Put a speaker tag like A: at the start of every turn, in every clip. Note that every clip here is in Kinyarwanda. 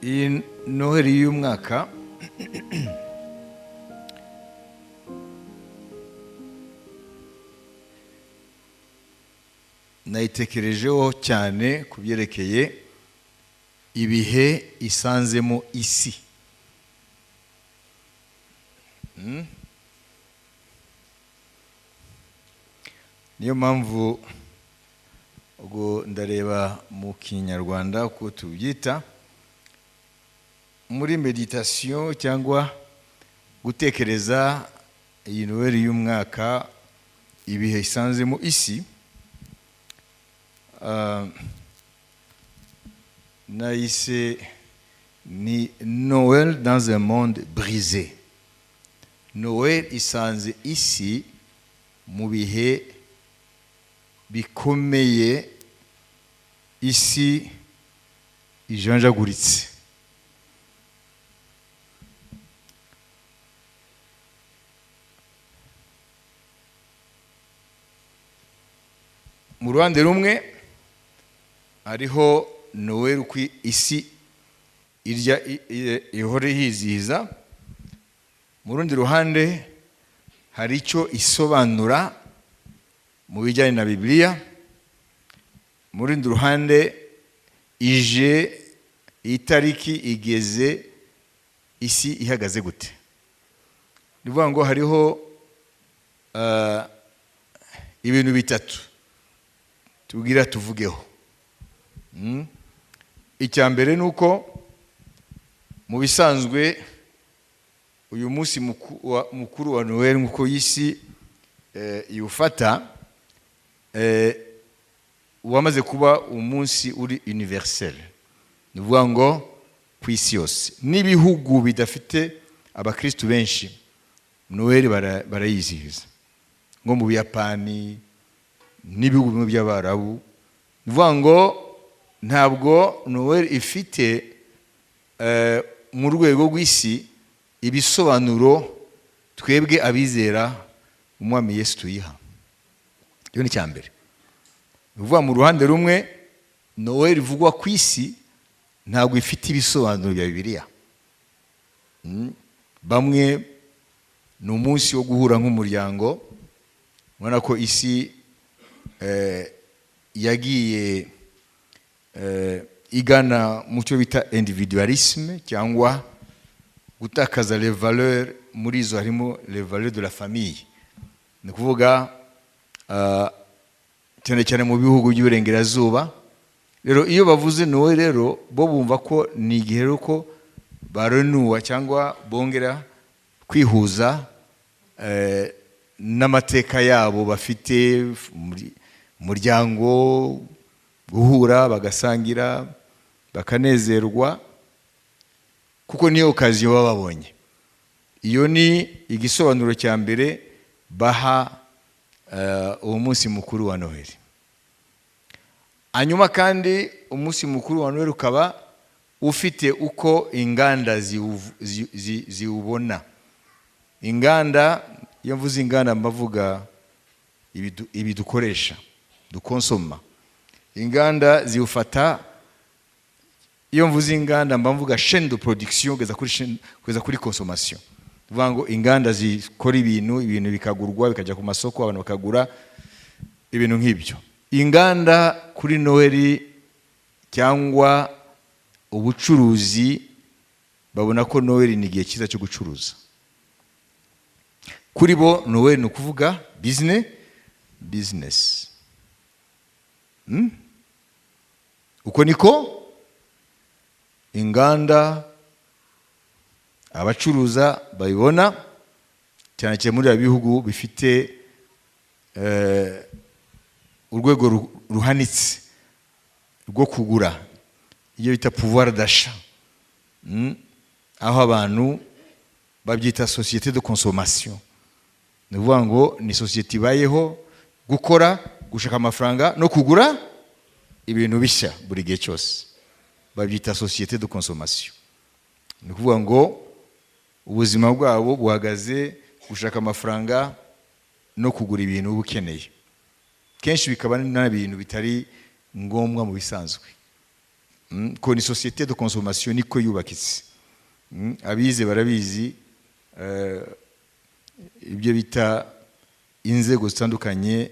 A: Iyi Noheli y'umwaka nayitekerejeho cyane ku byerekeye ibihe isanzemo isi. Niyo mpamvu ubwo ndareba mu Kinyarwanda uko tubyita muri meditation cyangwa gutekereza iyi Noheli y'umwaka, ibihe isanzemo isi. Nayise ni Noël dans un monde brisé. Noël isanze isi mu bihe bikomeye, isi ijanjaguritse. Mu ruhande rumwe hariho Noël uko isi irya ihora yizihiza, mu rundi ruhande hari icyo isobanura mu bijyanye na Bibiliya, mu rundi ruhande ije itariki igeze isi ihagaze gute. Ni ukuvuga ngo hariho ibintu bitatu tubwira tuvugeho. Icya mbere ni uko mu bisanzwe uyu munsi mukuru wa Noel nk'uko isi iwufata, wamaze kuba umunsi uri universel, ni ukuvuga ngo ku isi yose n'ibihugu bidafite abakristu benshi Noel barayizihiza, nko mu Buyapani n'ibihugu bimwe by'Abarabu. Ni ukuvuga ngo ntabwo Noel ifite mu rwego rw'isi ibisobanuro twebwe abizera umwami Yesu tuyiha. Iyo ni icyambere. Ni ukuvuga mu ruhande rumwe Noel ivugwa ku isi ntabwo ifite ibisobanuro bya Bibiliya. Bamwe ni umunsi wo guhura nk'umuryango, ubona ko isi yagiye igana mu cyo bita individualisme cyangwa gutakaza les valeurs. Muri izo harimo les valeurs de la famille, ni ukuvuga cyane cyane mu bihugu by'Iburengerazuba. Rero iyo bavuze Noel rero bo bumva ko ni igihe rero ko barenuwa cyangwa bongera kwihuza n'amateka yabo bafite muryango, guhura bagasangira bakanezerwa, kuko niyo occasion baba babonye. Iyo ni igisobanuro cya mbere baha uwo munsi mukuru wa Noheli. Hanyuma kandi umunsi mukuru wa Noheli ukaba ufite uko inganda ziwubona. Inganda, iyo mvuze inganda mbavuga ibi dukoresha dukonsoma. Inganda ziwufata, iyo mvuze inganda mba mvuga chaîne de production kugeza kuri consommation. Tuvuga ngo inganda zikora ibintu, ibintu bikagurwa bikajya ku masoko, abantu bakagura ibintu nk'ibyo. Inganda kuri Noheli cyangwa ubucuruzi babona ko Noheli ni igihe cyiza cyo gucuruza. Kuri bo Noheli ni ukuvuga business. Uko niko inganda abacuruza babibona, cyane cyane muri ibi bihugu bifite urwego ruhanitse rwo kugura, iyo bita pouvoir d'achat, aho abantu babyita société de consommation. Ni ukuvuga ngo ni société ibayeho gukora, gushaka amafaranga no kugura ibintu bishya buri gihe cyose. Babyita société de consommation. Ni ukuvuga ngo ubuzima bwabo buhagaze gushaka amafaranga no kugura ibintu uba ukeneye, kenshi bikaba n'ibintu bitari ngombwa mu bisanzwe. Ko ni société de consommation, niko yubakitse. Abize barabizi, ibyo bita inzego zitandukanye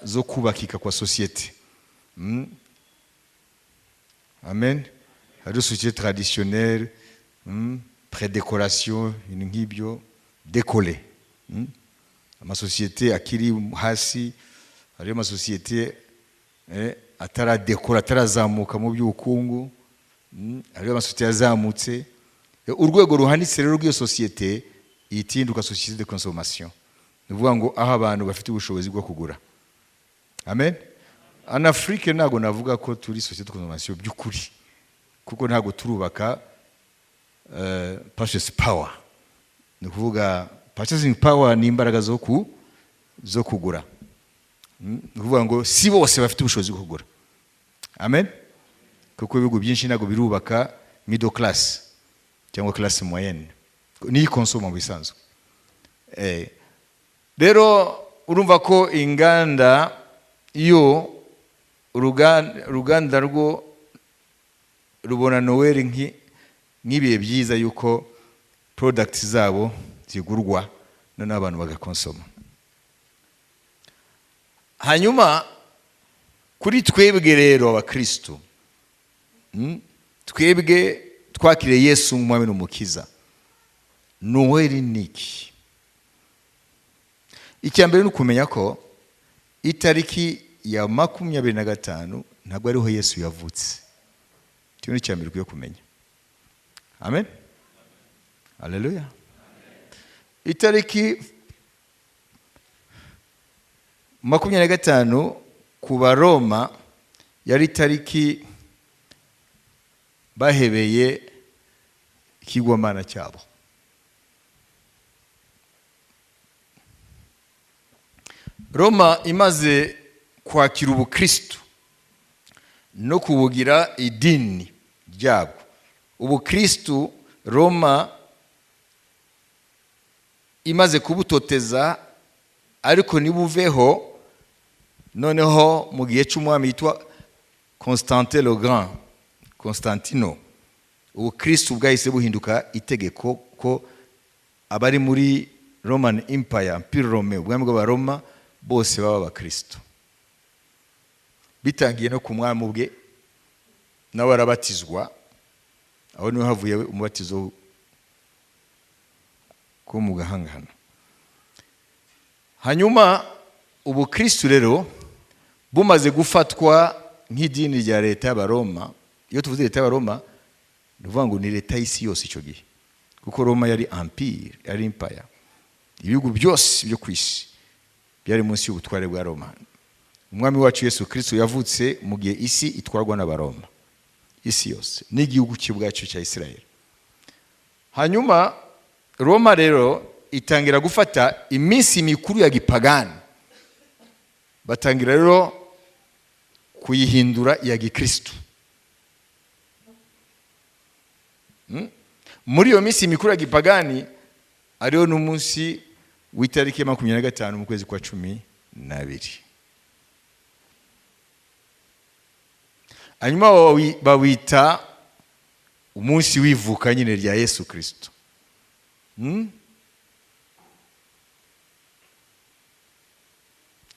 A: zo kubakika kwa sosiyete. Amen. Hari société traditionnelle, prédécoration, ibintu nk'ibyo, décollé. Amasosiyete akiri hasi, hariyo amasosiyete ataradekora, atarazamuka mu by'ubukungu, hariyo amasosiyete yazamutse. Urwego ruhanitse rero rw'iyo sosiyete itinduka société de consommation, ni ukuvuga ngo aho abantu bafite ubushobozi bwo kugura. Amen. En Afrique ntabwo navuga ko turi société de consommation by'ukuri, kuko ntabwo turubaka purchase power. Ni ukuvuga purchasing power ni imbaraga zo kugura. Ni ukuvuga ngo si bose bafite ubushobozi bwo kugura. Amen. Kuko ibihugu byinshi ntabwo birubaka middle class cyangwa classe moyenne, niyo ikonsoma mu bisanzwe. Rero urumva ko inganda, iyo uruganda rwo rubona Noel nk'ibihe byiza yuko products zabo zigurwa, noneho abantu bagakonsoma. Hanyuma kuri twebwe rero abakristo, twebwe twakiriye Yesu nk'umwami n'umukiza, Noel ni iki? Icya mbere ni ukumenya ko itariki ya 25 ntabwo ariho Yesu yavutse. Icyo ni icya mbere ukwiye kumenya. Amen, haleluya. Itariki 25 ku Baroma yari itariki bahebeye ikigwamana cyabo. Roma imaze kwakira ubukristo no kubugira idini ryabwo, ubukristo Roma imaze kubutoteza ariko nibuveho. Noneho mu gihe cy'umwami yitwa Constantin le Grand, Constantino, ubukristo bwahise buhinduka itegeko ko abari muri Roman Empire, Empire Romain, ubwami bw'Abaroma, bose baba abakristo. Bitangiye no ku mwami ubwe, nawe arabatizwa. Aho niho havuye umubatizo ko mu gahangano. Hanyuma ubukristo rero bumaze gufatwa nk'idini rya leta y'Abaroma. Iyo tuvuze leta y'Abaroma, ni ukuvuga ngo ni leta y'isi yose icyo gihe, kuko Roma yari empire, yari empire, ibihugu byose byo ku isi byari munsi y'ubutware bwa Roma. Umwami wacu Yesu Kristo yavutse mu gihe isi itwarwa n'Abaroma, isi yose n'igihugu cy'ubwacu cya Israel. Hanyuma Roma rero itangira gufata iminsi mikuru ya gipagani, batangira rero kuyihindura iya gikristo. Muri iyo minsi mikuru ya gipagani ariyo n'umunsi w'itariki ya 25 mu kwezi kwa 12. Hanyuma bawita umunsi w'ivuka nyine rya Yesu Kristo.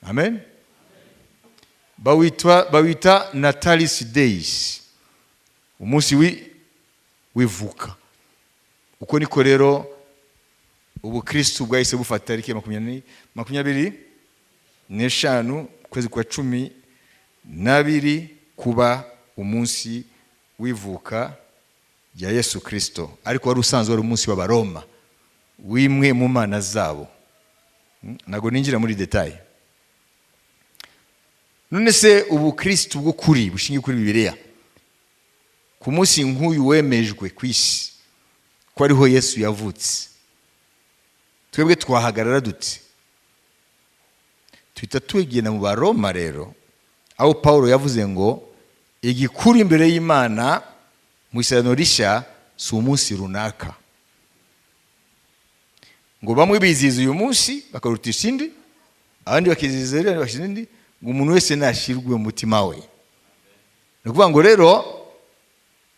A: Amen. Bawita Natalis Days, umunsi w'ivuka. Uko niko rero ubukristo bwahise bufata tariki ya 25 kwezi kwa 12 kuba umunsi w'ivuka rya Yesu Kristo, ariko wari usanzwe wari umunsi w'Abaroma w'imwe mu mana zabo. Ntabwo ninjira muri detail. None se ubukristo bw'ukuri bushingiye kuri Bibiliya, ku munsi nk'uyu wemejwe ku isi ko ariho Yesu yavutse, twebwe twahagarara dute? Tuhita tugenda mu Baroma rero, aho Paulo yavuze ngo igikuru imbere y'Imana mu isezerano rishya si umunsi runaka, ngo bamwe bizihiza uyu munsi bakarutisha indi, abandi bakizihiza iriya bakishyira indi, ngo umuntu wese nashyirwe mu mutima we. Ni ukuvuga ngo rero,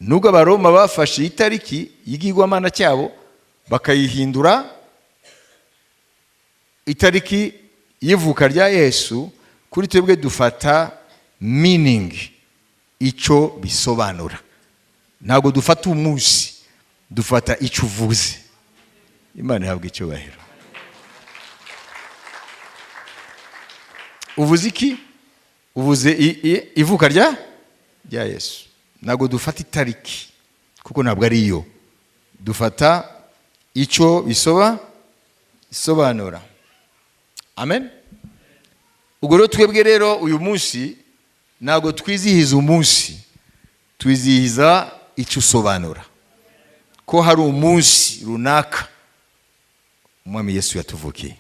A: nubwo Abaroma bafashe itariki y'igigwamana cyabo bakayihindura itariki y'ivuka rya Yesu, kuri twebwe dufata meaning, icyo bisobanura. Ntabwo dufata umunsi, dufata icyo uvuze. Imana ihabwa icyubahiro. Uvuze iki? Uvuze ivuka rya Yesu. Ntabwo dufata itariki kuko ntabwo ari yo, dufata icyo bisobanura. Amen. Ubwo rero twebwe rero uyu munsi ntabwo twizihiza umunsi, twizihiza icyo usobanura, ko hari umunsi runaka Umwami Yesu yatuvukiye,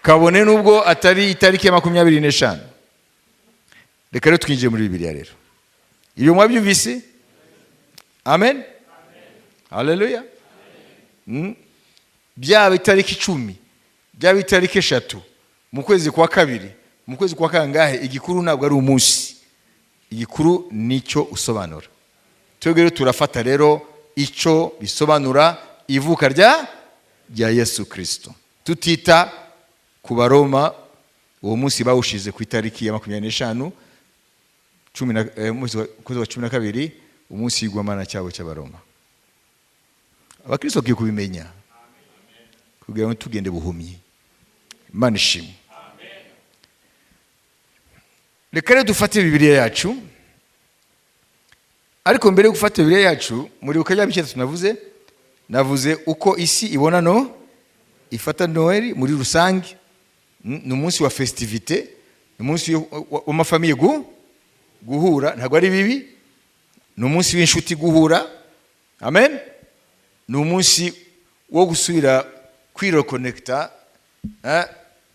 A: kabone nubwo atari itariki ya 25. Reka rero twinjiye muri Bibiliya rero. Ibyo mwabyumvise? Amen, haleluya. Byaba itariki 10, byaba itariki 3 mu kwezi kwa kabiri, mu kwezi kwa kangahe, igikuru ntabwo ari umunsi, igikuru nicyo usobanura. Twebwe rero turafata rero icyo bisobanura, ivuka rya Yesu Kirisito, tutita ku Baroma uwo munsi bawushize ku itariki ya 25 ukwezi wa 12, umunsi w'igwamana cyabo cy'Abaroma. Abakristo bakwiye kubimenya kugira ngo tugende buhumyi. Imana ishimwe. Reka rero dufate Bibiliya yacu. Ariko mbere yo gufata Bibiliya yacu, muribuka bya bice navuze? Navuze uko isi ibona no ifata Noheli muri rusange. Ni umunsi wa festivité, ni umunsi w'ama famille guhura, ntabwo ari bibi. Ni umunsi w'inshuti guhura. Amen. Ni umunsi wo gusubira kwireconnecta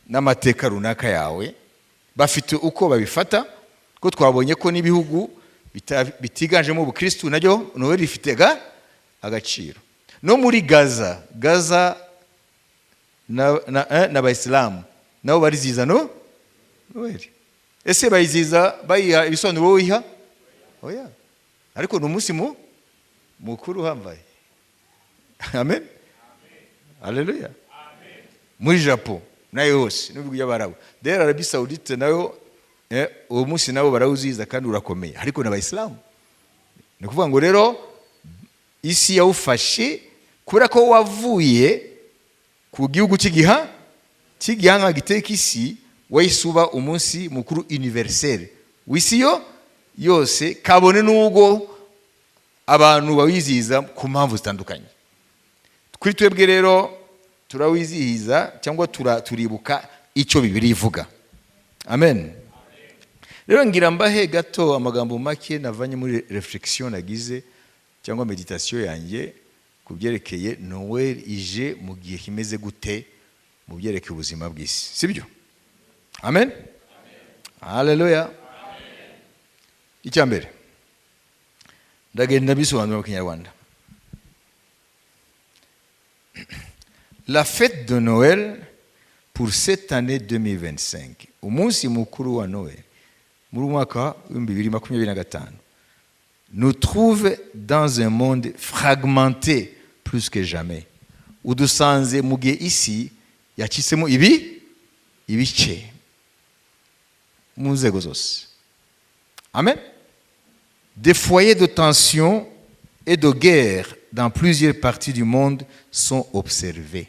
A: n'amateka runaka yawe. Bafite uko babifata, ko twabonye ko n'ibihugu bitiganjemo ubukristu naryo Noheli rifite agaciro. No muri Gaza, Gaza n'Abayisilamu nabo bariziza no Noheli. Ese bayiziza bayiha ibisobanuro wowe uyiha? Oya, ariko ni umunsi mukuru uhambaye. Amen, haleluya. Muri Japon nayo yose n'ibihugu by'Abarabu rero, Arabie Saoudite nayo, uwo munsi nabo barawuziza kandi urakomeye, ariko n'Abayisilamu. Ni ukuvuga ngo rero isi yawufashe kubera ko wavuye ku gihugu cy'igihanga giteka isi, wahise uba umunsi mukuru universel w'isi yo yose, kabone n'ubwo abantu bawizihiza ku mpamvu zitandukanye. Kuri twebwe rero turawizihiza cyangwa turibuka icyo Bibiliya ivuga. Amen. Rero ngira mbahe gato amagambo make navanye muri réflexion nagize cyangwa méditation yanjye ku byerekeye Noel ije mu gihe kimeze gute mu byerekeye ubuzima bw'isi, sibyo? Amen, haleluya. Icya mbere, ndagenda bisobanura mu Kinyarwanda. La fête de Noël pour cette année 2025, umunsi mukuru wa Noël muri mwaka wa 2025, nous trouve dans un monde fragmenté plus que jamais. Udusanze mu gihe isi yacitsemo ibice mu nzego zose. Amen. Des foyers de tension et de guerre dans plusieurs parties du monde sont observés.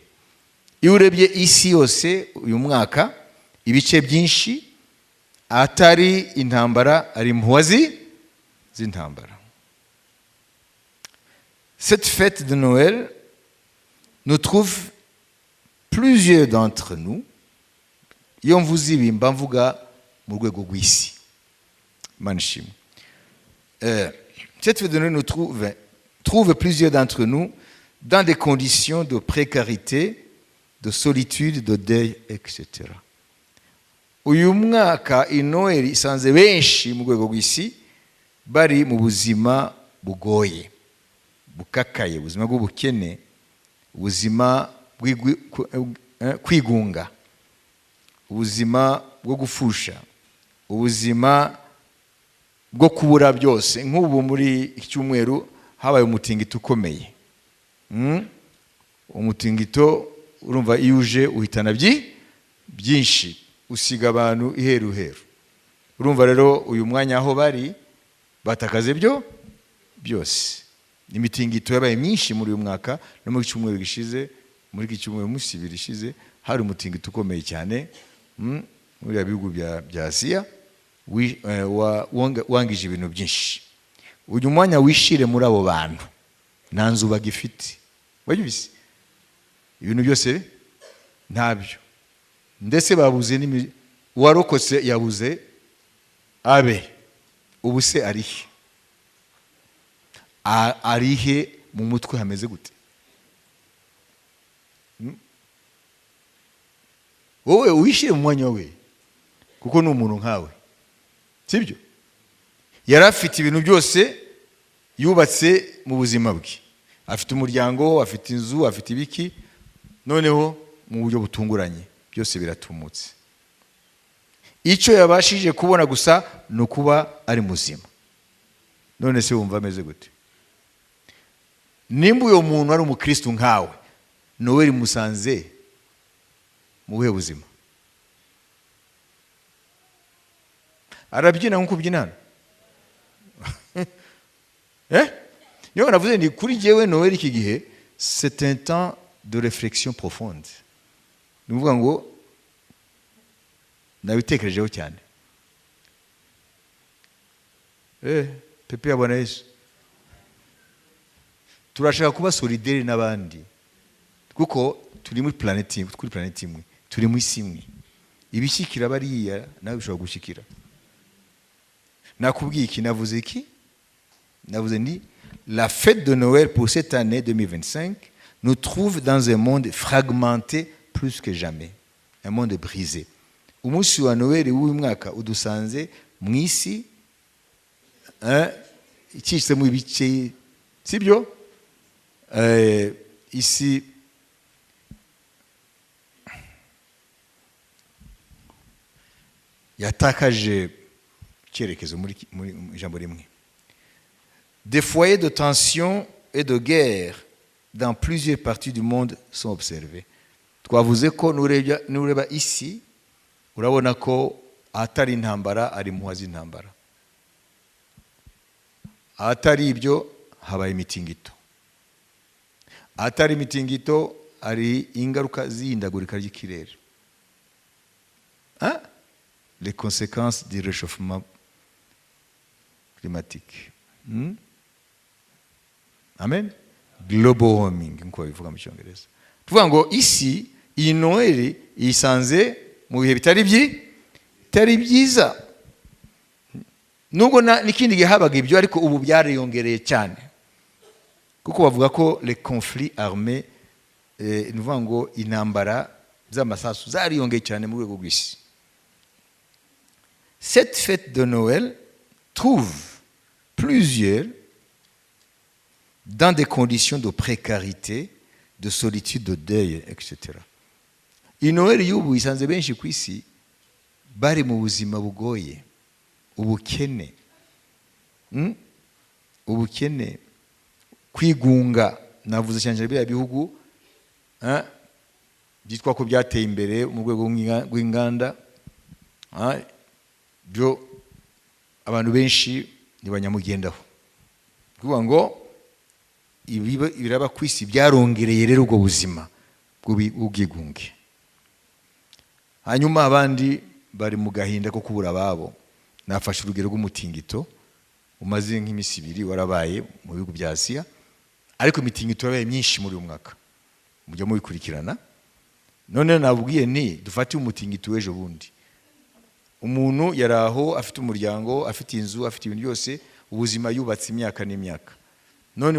A: Iyo urebye isi yose uyu mwaka, ibice byinshi atari intambara, ari impuha z'intambara. Cette fête de Noël nous trouve plusieurs d'entre nous, iyo mvuze ibi mba mvuga mu rwego rw'isi. Imana ishimwe. Cette fête de Noël nous trouve plusieurs d'entre nous dans des conditions de précarité, de solitude, de deuil, etc. Uyu mwaka Inoheli isanze benshi mu rwego rw'isi bari mu buzima bugoye, bukakaye, ubuzima bw'ubukene, ubuzima kwigunga, ubuzima bwo gupfusha. Ubuzima bwo kubura byose. Nk'ubu muri iki cyumweru habaye umutingito ukomeye. Umutingito, urumva, iyo uje uhitana byinshi, usiga abantu iheru heru. Urumva rero uyu mwanya aho bari batakaze byo byose. Imitingito yabaye myinshi muri uyu mwaka no mu cyumweru gishize. Muri iki cyumweru, munsi 2 ishize, hari umutingito ukomeye cyane muri bihugu bya Aziya wangije ibintu byinshi. Uyu mwanya wishire muri abo bantu, nta nzu bagifite, wabyumvise, ibintu byose ntabyo, ndetse babuze uwarokotse yabuze abe. Ubu se arihe? Arihe? Mu mutwe hameze gute? Wowe wishyire mu mwanya we, kuko ni umuntu nkawe, sibyo? Yari afite ibintu byose yubatse mu buzima bwe, afite umuryango, afite inzu, afite ibiki. Noneho mu buryo butunguranye byose biratumutse. Icyo yabashije kubona gusa ni ukuba ari muzima. None se wumva ameze gute? Nimba uyu muntu ari umukristo nkawe, Noweli musanze mu buhe buzima? Arabyina nk'uko ubyina hano? Niyo navuze ni kuri jyewe, Noweli iki gihe, c'est un temps de réflexion profonde. Ni ukuvuga ngo nabitekerejeho cyane. Pepe yabona Yesu. Turashaka kuba solidaire n'abandi, kuko turi muri planeti, kuri planeti imwe, turi mu isi imwe. Ibishyikira bariya nawe bishobora gushyikira. Nakubwiye iki? Navuze iki? Navuze ni la fête de Noël pour cette année 2025 nous trouve dans un monde fragmenté plus que jamais, un monde brisé. Umunsi wa Noël w'uyu mwaka udusanze mu isi icitsemo ibice, sibyo? Isi yatakaje icyerekezo muri ijambo rimwe. Des foyers de tension et de guerre dans plusieurs parties du monde sont observés. Twavuze ko nureba isi, urabona ko ahatari intambara ari impuha z'intambara, ahatari ibyo habaye imitingito, ahatari imitingito hari ingaruka z'ihindagurika ry'ikirere. Hein? Les conséquences du réchauffement climatique. Amen. Global warming nkuko babivuga mu Cyongereza. Tuvuga ngo isi iyi Noheli yisanze mu bihe bitari byiza, nubwo n'ikindi gihe habaga ibyo, ariko ubu byariyongereye cyane, kuko bavuga ko les conflits armés, ni ukuvuga ngo intambara z'amasasu zariyongeye cyane mu rwego rw'isi. Cette fête de Noël trouve plusieurs dans des conditions de précarité, de solitude, de deuil, etc. Iyi Noël y'ubu isanze benshi ku isi bari mu buzima bugoye, ubukene, Ubukene, kwigunga. Navuze cyane cyane biriya bihugu, hein, byitwa ko byateye imbere mu rwego rw'inganda, hein, byo abantu benshi ntibanyamugendaho. Kuvuga ngo ibiraba ku isi byarongereye rero ubwo buzima bw'ubwigunge. Hanyuma abandi bari mu gahinda ko kubura ababo. Nafashe urugero rw'umutingito umaze nk'iminsi 2 warabaye mu bihugu bya Aziya, ariko imitingito yabaye myinshi muri uyu mwaka, mujya mubikurikirana. None nabwiye nti dufate umutingito w'ejo bundi. Umuntu yari aho afite umuryango, afite inzu, afite ibintu byose, ubuzima yubatse imyaka n'imyaka, none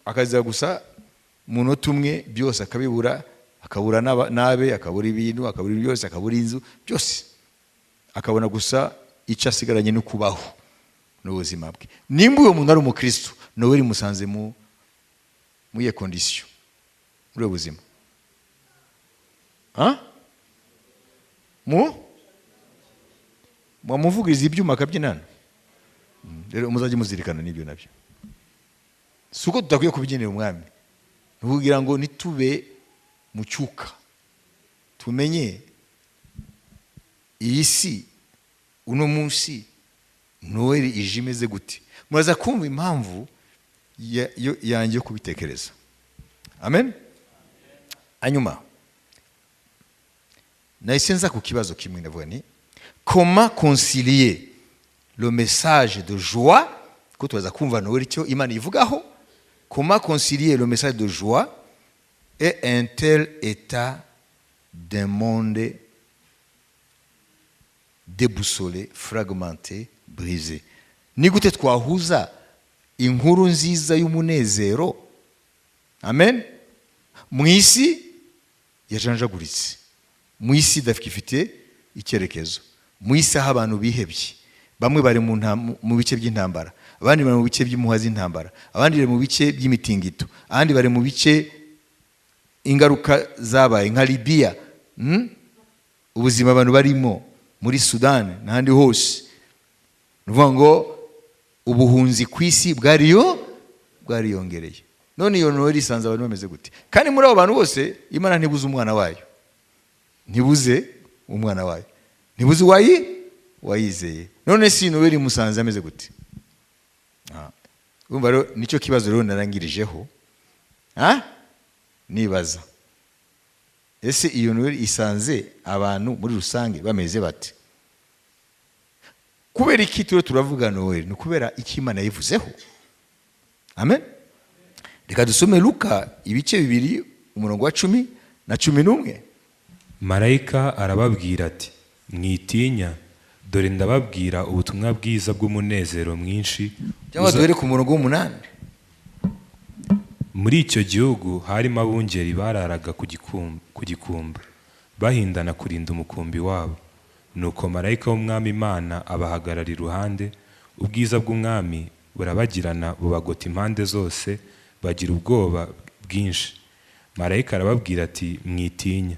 A: akaza gusa umunota umwe byose akabibura, akabura n'abe, akabura ibintu, akabura ibintu byose, akabura inzu byose, akabona gusa icyo asigaranye no kubaho n'ubuzima bwe. Nimba uwo muntu ari umukristo, Noheli musanze mu iyihe condition muri ubu buzima? Ha? Mwamuvugiriza ibyuma akabyinana. Rero muzajye muzirikana n'ibyo nabyo. Si uko tudakwiye kubyinira Umwami, ni ukugira ngo ntitube mu cyuka, tumenye iyi si uno munsi Noheli ije imeze gute. Muraza kumva impamvu yanjye yo kubitekereza. Amen. Hanyuma nahise nza ku kibazo kimwe, ndavuga ni comment concilier le message de joie, ko turaza kumva Noheli icyo Imana ivugaho, comment concilier le message de joie et un tel état d'un monde déboussolé, fragmenté, brisé? Ni gute twahuza inkuru nziza y'umunezero, amen, mu isi yajanjaguritse, mu isi idafite icyerekezo, mu isi aho abantu bihebye, bamwe bari mu bice by'intambara, abandi bari mu bice by'impuha z'intambara, abandi bari mu bice by'imitingito, abandi bari mu bice ingaruka zabaye nka Libiya, Ubuzima abantu barimo muri Sudani n'ahandi hose, ni ukuvuga ngo ubuhunzi ku isi bwariyongereye. None iyo Noheli isanze abantu bameze gute? Kandi muri abo bantu bose Imana ntibuze umwana wayo, ntibuze umwana wayo, ntibuze uwayizeye. None si Noheli musanze ameze gute? Urumva rero nicyo kibazo rero narangirijeho. Nibaza, ese iyo Noheli isanze abantu muri rusange bameze bate? Kubera iki turiho turavuga Noheli? Ni ukubera icyo Imana yivuzeho. Amen. Reka dusome Luka ibice 2, umurongo wa 10 na 11.
B: Marayika arababwira ati: "Mwitinya, dore ndababwira ubutumwa bwiza bw'umunezero mwinshi."
A: Cyangwa duhere ku murongo w'8.
B: Muri icyo gihugu harimo abungeri bararaga ku gikumba, bahindana kurinda umukumbi wabo. Nuko marayika w'Umwami Imana abahagarara iruhande, ubwiza bw'Umwami burabagirana bubagota impande zose, bagira ubwoba bwinshi. Marayika arababwira ati: "Mwitinya,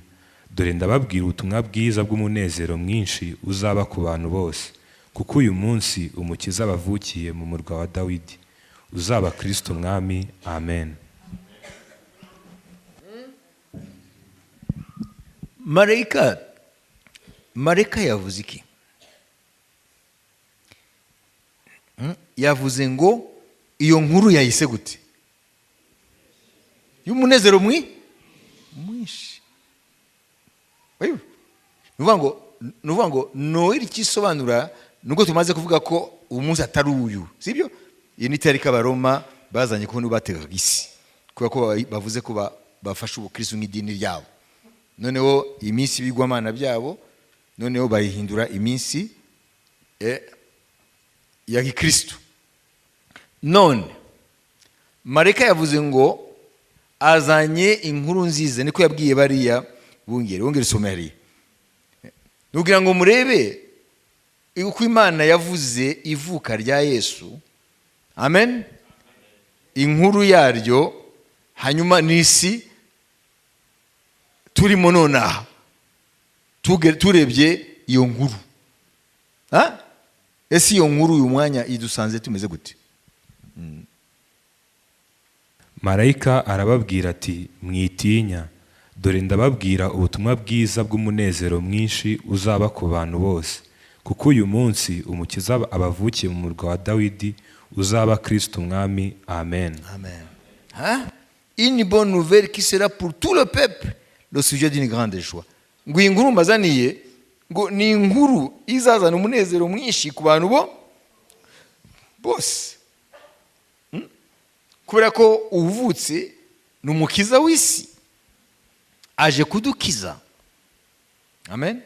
B: dore ndababwira ubutumwa bwiza bw'umunezero mwinshi uzaba ku bantu bose, kuko uyu munsi Umukiza abavukiye mu murwa wa Dawidi, uzaba Kristo Umwami. Amen."
A: Marayika yavuze iki? Yavuze ngo iyo nkuru yayise gute? Y'umunezero mwinshi. Ni ukuvuga ngo Noheli ikisobanura, nubwo tumaze kuvuga ko umunsi atari uyu, sibyo? Iyi ni itariki Abaroma bazanye ko bategaga isi, kubera ko bavuze ko bafashe ubukristo nk'idini ryabo. Noneho iminsi y'ibigwamana byabo noneho bayihindura iminsi ya gikristo. None marayika yavuze ngo azanye inkuru nziza, niko yabwiye bariya bungeri someriya. Nugira ngo murebe uko Imana yavuze ivuka rya Yesu, amen, inkuru yaryo, hanyuma n'isi turimo nonaha turebye iyo nkuru. Ese iyo nkuru uyu mwanya idusanze tumeze gute?
B: Marayika arababwira ati: "Mwitinya, dore ndababwira ubutumwa bwiza bw'umunezero mwinshi uzaba ku bantu bose, kuko uyu munsi Umukiza abavukiye mu murwa wa Dawidi, uzaba Kristo Umwami. Amen."
A: Amen. Une bonne nouvelle qui sera pour tout le peuple le sujet d'une grande joie. Ngo iyi nkuru mbazaniye ngo ni inkuru izazana umunezero mwinshi ku bantu bo bose, Kubera ko uvutse ni umukiza w'isi, aje kudukiza, amen,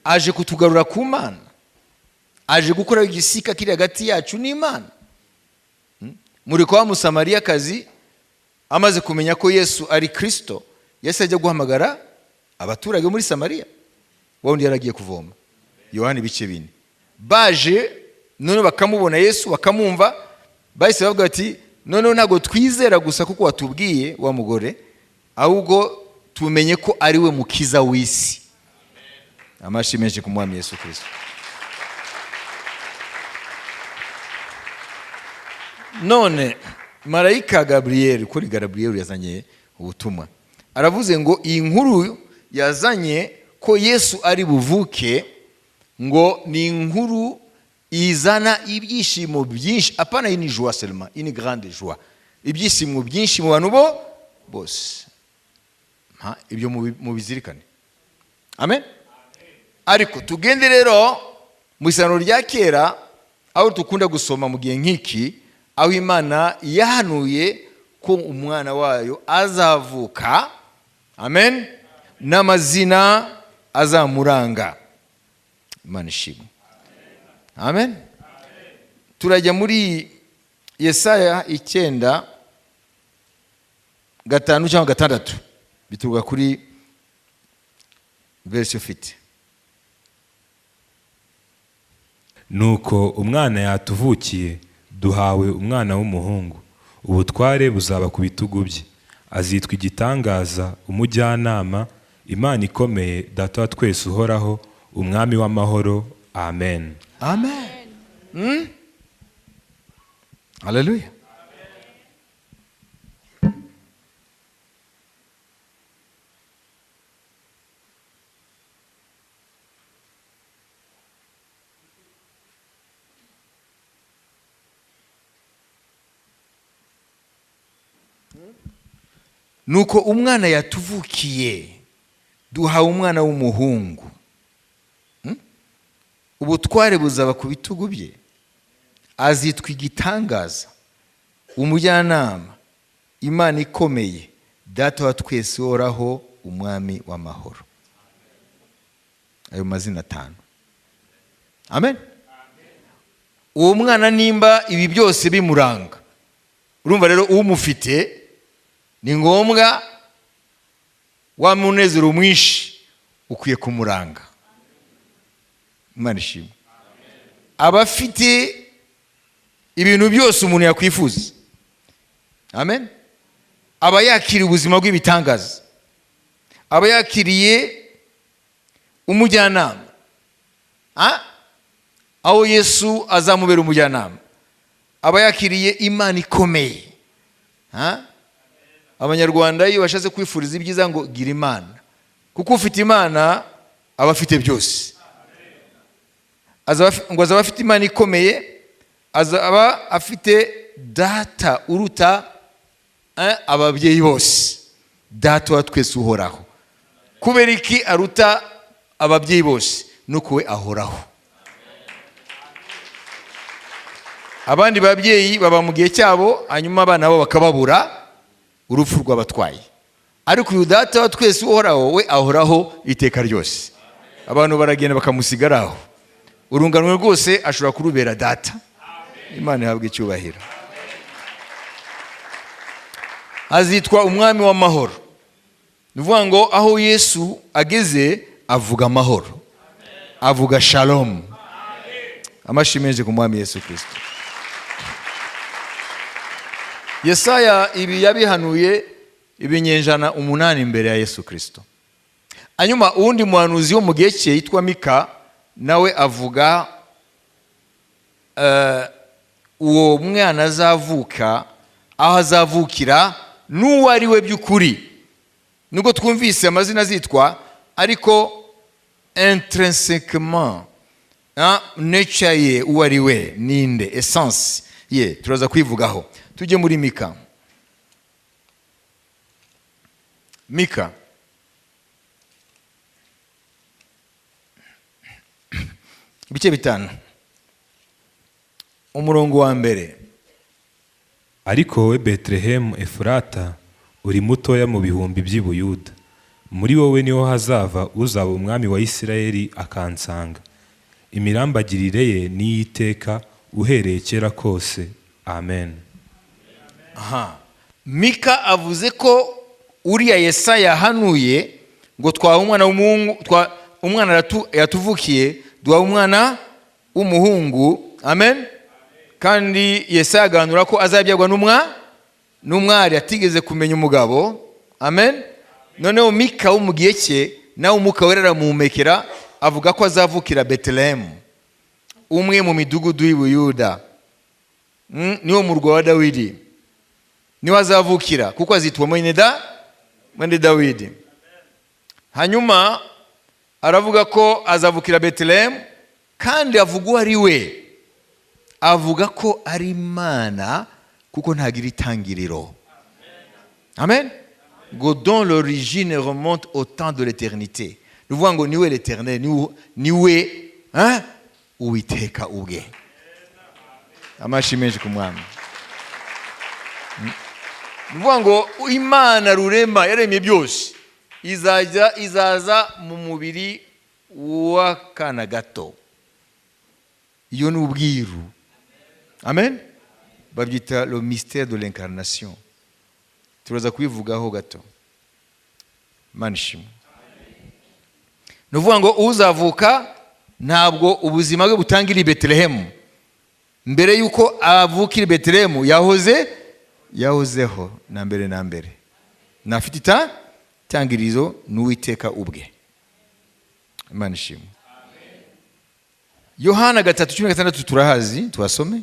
A: aje kutugarura ku Mana, aje gukora igisika kiri hagati yacu n'Imana. Muriko wa Musamariyakazi amaze kumenya ko Yesu ari Kristo, Yesu ajya guhamagara abaturage muri Samariya, wa wundi yaragiye kuvoma. Yohani ibice 4. Baje none bakamubona Yesu, bakamwumva, bahise bavuga ati: "Noneho ntabwo twizera gusa kuko watubwiye wa mugore, ahubwo tumenye ko ari we mukiza w'isi." Amashyi menshi ku Mwami Yesu Kristo. None marayika Gabriel, kuri Gabriel yazanye ubutumwa, aravuze ngo iyi nkuru yazanye ko Yesu ari buvuke, ngo ni inkuru izana ibyishimo byinshi. Apana une joie seulement, une grande joie, ibyishimo byinshi mu bantu bo bose. Ibyo mubizirikane. Amen. Ariko tugende rero mu isano rya kera, aho dukunda gusoma mu gihe nk'iki, aho Imana yahanuye ko umwana wayo azavuka, amen, n'amazina azamuranga. Imana ishimwe. Amen. Turajya muri Yesaya 9:5 cyangwa 6, bituruka kuri verse ufite.
B: Nuko umwana yatuvukiye, duhawe umwana w'umuhungu, ubutware buzaba ku bitugu bye, azitwa igitangaza, umujyanama, Imana ikomeye, Data wa twese uhoraho, umwami w'amahoro. Amen.
A: Amen. Haleluya. Nuko umwana yatuvukiye, duhawe umwana w'umuhungu, ubutware buzaba ku bitugu bye, azitwa igitangaza, umujyanama, Imana ikomeye, Data wa twese uhoraho, umwami w'amahoro. Ayo mazina 5. Amen. Uwo mwana nimba ibi byose bimuranga, urumva rero umufite ni ngombwa wa munezero mwinshi ukwiye kumuranga. Imana ishimwe. Abafite ibintu byose umuntu yakwifuza. Amen. Aba yakiriye ubuzima bw'ibitangaza, aba yakiriye umujyanama, aho Yesu azamubera umujyanama, aba yakiriye Imana ikomeye. Abanyarwanda iyo bashatse kwifuriza ibyiza ngo gira Imana, kuko ufite Imana aba afite byose. Ngo azaba afite Imana ikomeye, azaba afite data uruta ababyeyi bose, data wa twese uhoraho. Kubera iki aruta ababyeyi bose? Nuko we ahoraho. Abandi babyeyi baba mu gihe cyabo, hanyuma abana babo bakababura, urupfu rw'abatwaye. Ariko uyu data wa twese uhoraho we ahoraho iteka ryose. Abantu baragenda bakamusigaraho, urungano rwose ashobora kurubera data. Imana ihabwe icyubahiro. Azitwa umwami w'amahoro. Ni ukuvuga ngo aho Yesu ageze avuga amahoro, avuga shalom. Amashimwe ku mwami Yesu Kristo. Yesaya ibi yabihanuye ibinyejana 8 imbere ya Yesu Kristo. Hanyuma uwundi muhanuzi wo mu gihe cye yitwa Mika nawe avuga uwo mwana azavuka, aho azavukira, n'uwo ari we by'ukuri. Nubwo twumvise amazina azitwa, ariko intrinsèquement nature ye, uwo ari we ninde, essence ye, turaza kwivugaho. Tujye muri Mika. Mika ibice 5 umurongo wa 1.
B: Ariko wowe Betelehemu Efurata, uri mutoya mu bihumbi by'i Buyuda, muri wowe niho hazava uzaba umwami wa Isirayeli akansanga. Imirambagirire ye ni iy'iteka uhereye kera kose. Amen.
A: Aha. Mika avuze ko uriya Yesaya yahanuye ngo twaha umwana w'umuhungu, umwana yatuvukiye, duha umwana w'umuhungu. Amen. Kandi Yesaya aganura ko azabyarwa n'umwari atigeze kumenya umugabo. Amen. Noneho Mika wo mu gihe cye nawe Umwuka Wera aramuhumekera avuga ko azavukira Betelehemu, umwe mu midugudu y'i Buyuda. Niwo murwa wa Dawidi, niwe azavukira, kuko azitwa mwene Dawidi. Hanyuma aravuga ko azavukira Betelehemu, kandi avuga uwo ari we, avuga ko ari Imana kuko ntagira itangiriro. Amen. Ngo dont l'origine remonte au temps de l'éternité. Ni ukuvuga ngo niwe l'Éternel, niwe Uwiteka ubwe. Amashyi menshi ku mwami. Ni ukuvuga ngo Imana rurema yaremye byose, izaza mu mubiri w'akana gato. Iyo ni ubwiru. Amen. Babyita le mystère de l'incarnation. Turaza kubivugaho gato. Imana ishimwe. Ni ukuvuga ngo uzavuka ntabwo ubuzima bwe butangira i Betelehemu. Mbere yuko avukira i Betelehemu yahozeho na mbere na mbere. Nafite itangirizo n'Uwiteka ubwe. Imana ishimwe. Yohana 3:16 turahazi, tuhasome.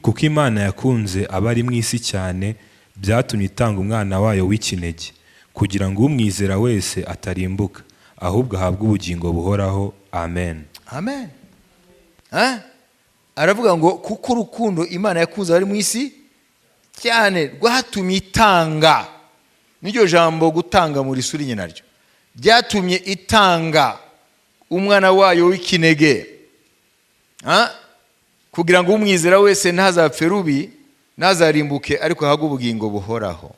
B: Kuko Imana yakunze abari mu isi cyane, byatumye itanga umwana wayo w'ikinege, kugira ngo umwizera wese atarimbuka, ahubwo ahabwe ubugingo buhoraho. Amen.
A: Amen. Aravuga ngo kuko urukundo Imana yakunze abari mu isi cyane rwatumye itanga. N'iryo jambo gutanga muri suri naryo byatumye itanga umwana wayo w'ikinege, kugira ngo umwizera wese ntazapfe rubi, ntazarimbuke, ariko ahabwe ubugingo buhoraho.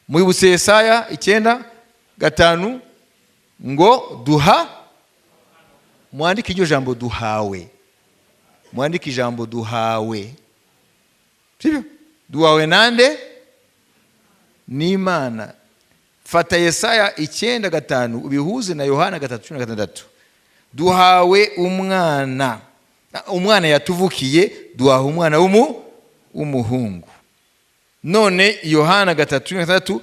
A: Mwibutse Yesaya 9:5 ngo duha, mwandike iryo jambo duhawe, mwandike ijambo duhawe, sibyo? Duhawe nande? N'Imana. Fata Yesaya 9:5 ubihuze na Yohana 3:16. Duhawe umwana, umwana yatuvukiye, duhawe umwana w'umuhungu. None Yohana 3:16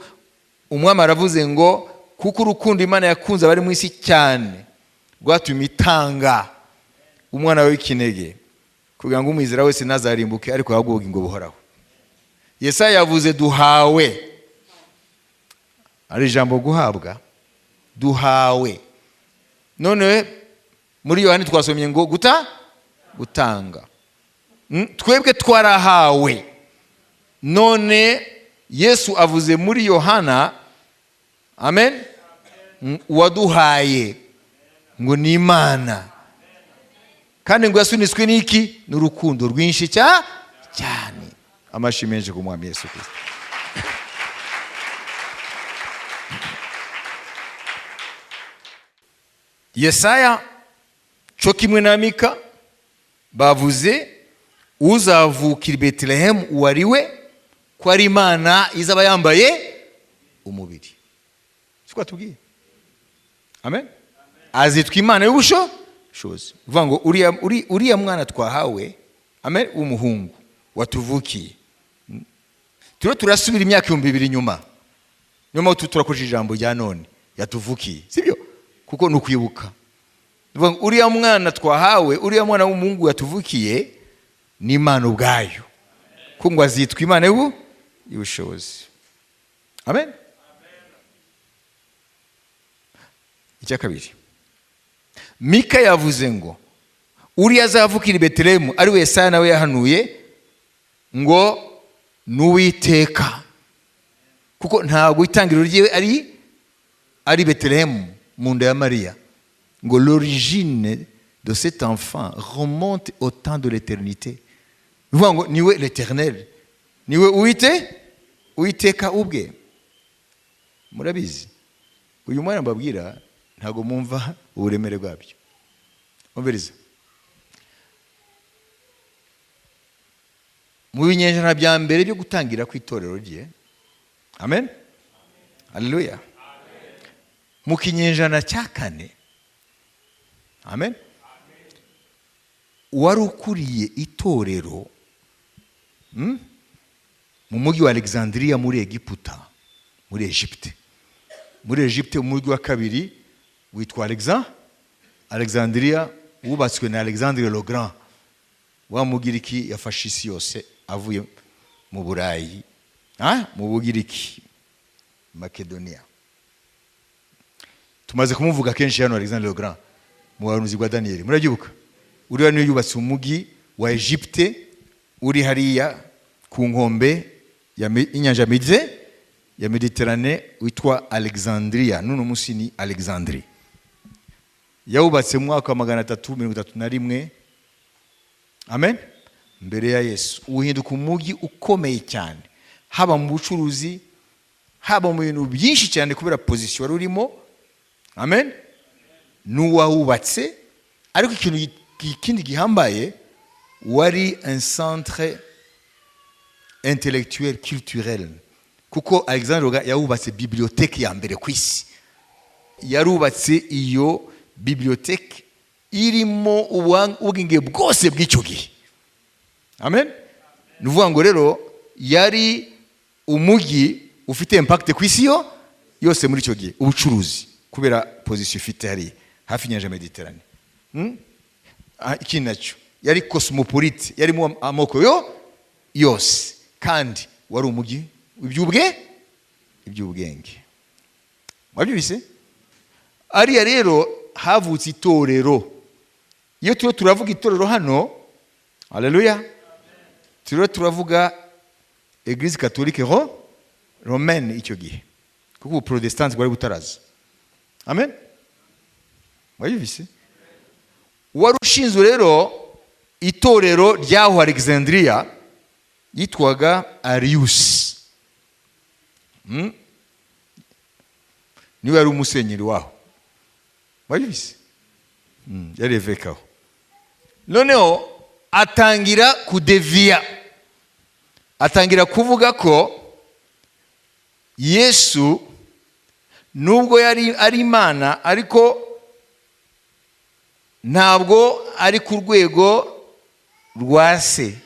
A: umwami aravuze ngo kuko urukundo Imana yakunze abari mu isi cyane rwatumye itanga umwana w'ikinege, kugira ngo umwizera wese ntazarimbuke, ariko ahabwe ubugingo buhoraho. Yesaya yavuze duhawe, ari ijambo guhabwa, duhawe. None muri Yohana twasomye ngo gutanga. Twebwe twarahawe. None Yesu avuze muri Yohana, amen, uwaduhaye ngo ni Imana, kandi ngo yasunitswe n'iki? N'urukundo rwinshi cyane. Amashyi menshi ku mwami Yesu Kristo. Yesaya cyo kimwe na Mika bavuze uzavukira i Betelehemu uwo ari we, ko ari Imana izaba yambaye umubiri. Siko atubwiye? Amen. Azitwa Imana y'ubushobozi. Uvuga ngo uriya mwana twahawe, amen, w'umuhungu watuvukiye. Turiho turasubira imyaka 2000 inyuma. Niyo mpamvu turakoresha ijambo rya none yatuvukiye, sibyo? Kuko ni ukwibuka. Uvuga ngo uriya mwana twahawe, uriya mwana w'umuhungu yatuvukiye ni Imana ubwayo, ko ngo azitwa Imana y'ubushobozi. Amen. Icya kabiri, Mika yavuze ngo uriya azavukira i Betelehemu, ari we Yesaya nawe yahanuye ngo n'Uwiteka, kuko ntabwo itangiriro ryiwe ari Betelehemu mu nda ya Mariya. Ngo l'origine de cet enfant remonte au temps de l'éternité. Bivuga ngo niwe l'Éternel, niwe Uwiteka ubwe. Murabizi uyu mwana mbabwira ntabwo mumva uburemere bwabyo. Umviriza, mu binyejana bya mbere byo gutangira kw'itorero rye, amen, haleluya, mu kinyejana cya 4, amen, wari ukuriye itorero mu mujyi wa Alexandria muri Egiputa, muri Egypte, umujyi wa kabiri witwa Alexandria wubatswe na Alexandre le Grand, wa Mugiriki yafashe isi yose avuye mu Burayi, mu Bugiriki, Makedonia. Tumaze kumuvuga kenshi hano, Alexandre le Grand, mu buhanuzi bwa Daniyeli, murabyibuka? Uriya niwe yubatse umugi wa Egypte uri hariya ku nkombe y'inyanja ya Mediterane, witwa Alexandria. N'uno munsi ni Alexandrie. Yawubatse mu mwaka wa 331, amen, mbere ya Yesu. Uhinduka umugi ukomeye cyane, haba mu bucuruzi, haba mu bintu byinshi cyane, kubera position wari urimo, amen, n'uwawubatse. Ariko ikintu ikindi gihambaye, wari un centre intellectuel, culturel, kuko Alexandre le Grand yawubatse bibliothèque ya mbere ku isi. Yarubatse iyo bibliothèque irimo ubwenge bwose bw'icyo gihe, amen. Ni ukuvuga ngo rero yari umujyi ufite impact ku isi yo yose muri icyo gihe, ubucuruzi, kubera position ifite hariya hafi y'inyanja Mediterane. Ikindi nacyo, yari cosmopolite, yarimo amoko yo yose, kandi wari umujyi iby'ubwenge. Wabyumvise? Ariya rero havutse itorero. Iyo turiho turavuga itorero hano, haleluya, turiho turavuga Église catholique romaine icyo gihe, kuko ubu Protestante bwari butaraza, amen. Wabyumvise? Wari ushinzwe rero itorero ry'aho Alexandria yitwaga Arius. Niwe yari umusenyeri waho, wabyumvise? Yari évêque aho. Noneho atangira kudeviya, atangira kuvuga ko Yesu, nubwo yari ari Imana, ariko ntabwo ari ku rwego rwa Se.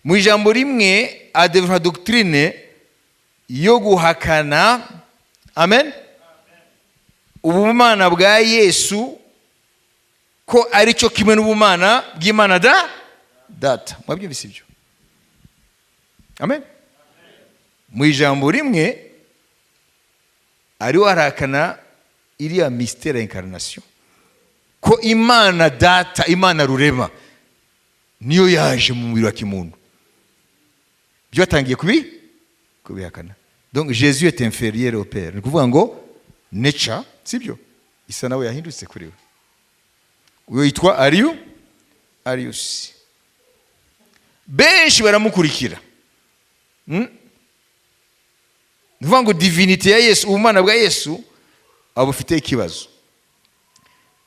A: Mu ijambo rimwe, adevura doctrine yo guhakana, amen, ubumana bwa Yesu, ko ari cyo kimwe n'ubumana bw'Imana da Data. Mwabyumvise ibyo? Amen. Mu ijambo rimwe, ariho arahakana iriya mystère ya incarnation, ko Imana Data, Imana Rurema, niyo yaje mu mubiri wa kimuntu. Byo batangiye kubihakana. Donc Jésus est inférieur au Père, ni ukuvuga ngo nature, sibyo, isa nawe yahindutse kuri we. Uyo yitwa Arius. Benshi baramukurikira. Ni ukuvuga ngo divinité ya Yesu, ubumana bwa Yesu, aba bufite ikibazo,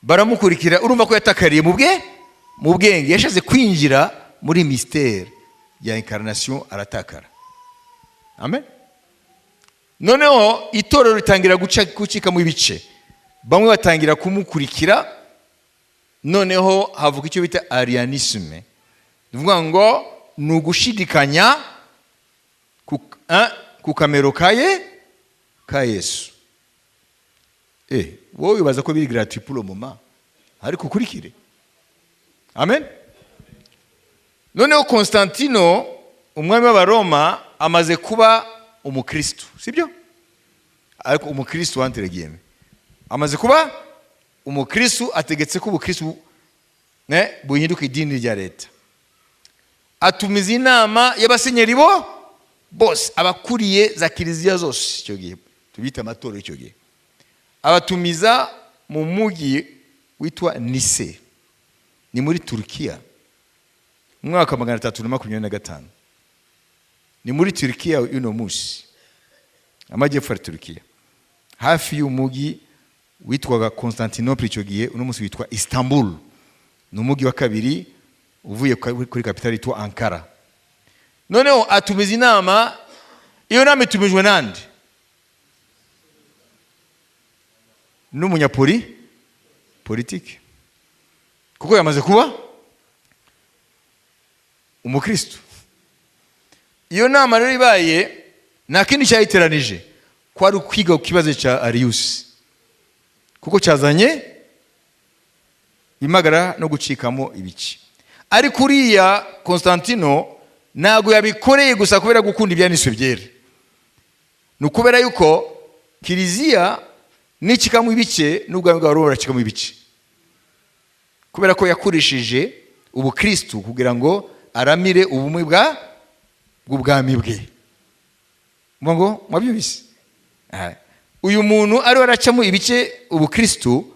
A: baramukurikira. Urumva ko yatakariye mu bwenge, yashatse kwinjira muri mystère ya incarnation, aratakara, amen. Noneho itorero ritangira gucikamo ibice, bamwe batangira kumukurikira. Noneho havuka icyo bita arianisme, ni ukuvuga ngo ni ugushidikanya ku kamero ka Yesu. Wowe wibaza ko biri gratuit pour le moment, ariko ukurikire, amen. Noneho Constantino, umwami w'Abaroma, amaze kuba umukristu, sibyo? Ariko umukristu, entre guillemets, amaze kuba umukristu, ategetse ko ubukristu buhinduka idini rya leta. Atumiza inama y'abasenyeri bo bose, abakuriye za kiliziya zose icyo gihe, tubita amatorero icyo gihe. Abatumiza mu mujyi witwa Nise, ni muri Turukiya, mu mwaka wa 325. Ni muri Turukiya uno munsi, amajyepfo ya Turukiya, hafi y'umujyi witwaga Constantinople icyo gihe, uno munsi witwa Istanbul. Ni umujyi wa kabiri uvuye kuri kapitali yitwa Ankara. Noneho atumiza inama. Iyo nama itumijwe nande? N'umunyapoli politiki, kuko yamaze kuba umukristo. Iyo nama rero ibaye, nta kindi cyayiteranije, kwari ukwiga ku kibazo cya Arius. Kuko cyazanye imagara no gucikamo ibice. Ariko uriya Constantino ntabwo yabikoreye gusa kubera gukunda ibyanditswe byera, ni ukubera yuko kiliziya nicikamo ibice n'ubwami bwa Roma buracikamo ibice, kubera ko yakoresheje ubukristu kugira ngo aramire ubumwe bw'ubwami bwe. Ngo mwabyumvise? Uyu muntu ariwe aracamo ibice ubukristu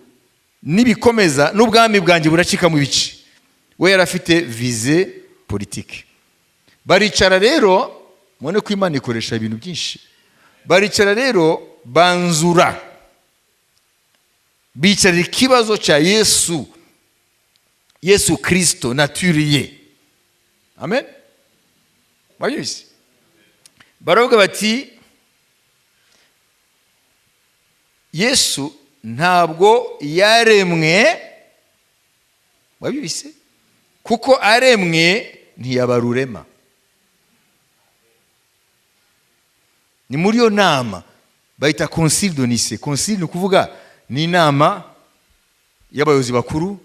A: nibikomeza n'ubwami bwanjye buracikamo ibice. We yari afite vize politike. Baricara rero, mubone ko Imana ikoresha ibintu byinshi. Baricara rero banzura, bicarira ikibazo cya Yesu, Yesu Kristo nature ye. Amen. Mwabyumvise? Baravuga bati Yesu ntabwo yaremwe, mwabyumvise? Kuko aremwe ntiyabarurema. Ni muri iyo nama bayita Concile de Nicée. Concile ni ukuvuga ni inama y'abayobozi bakuru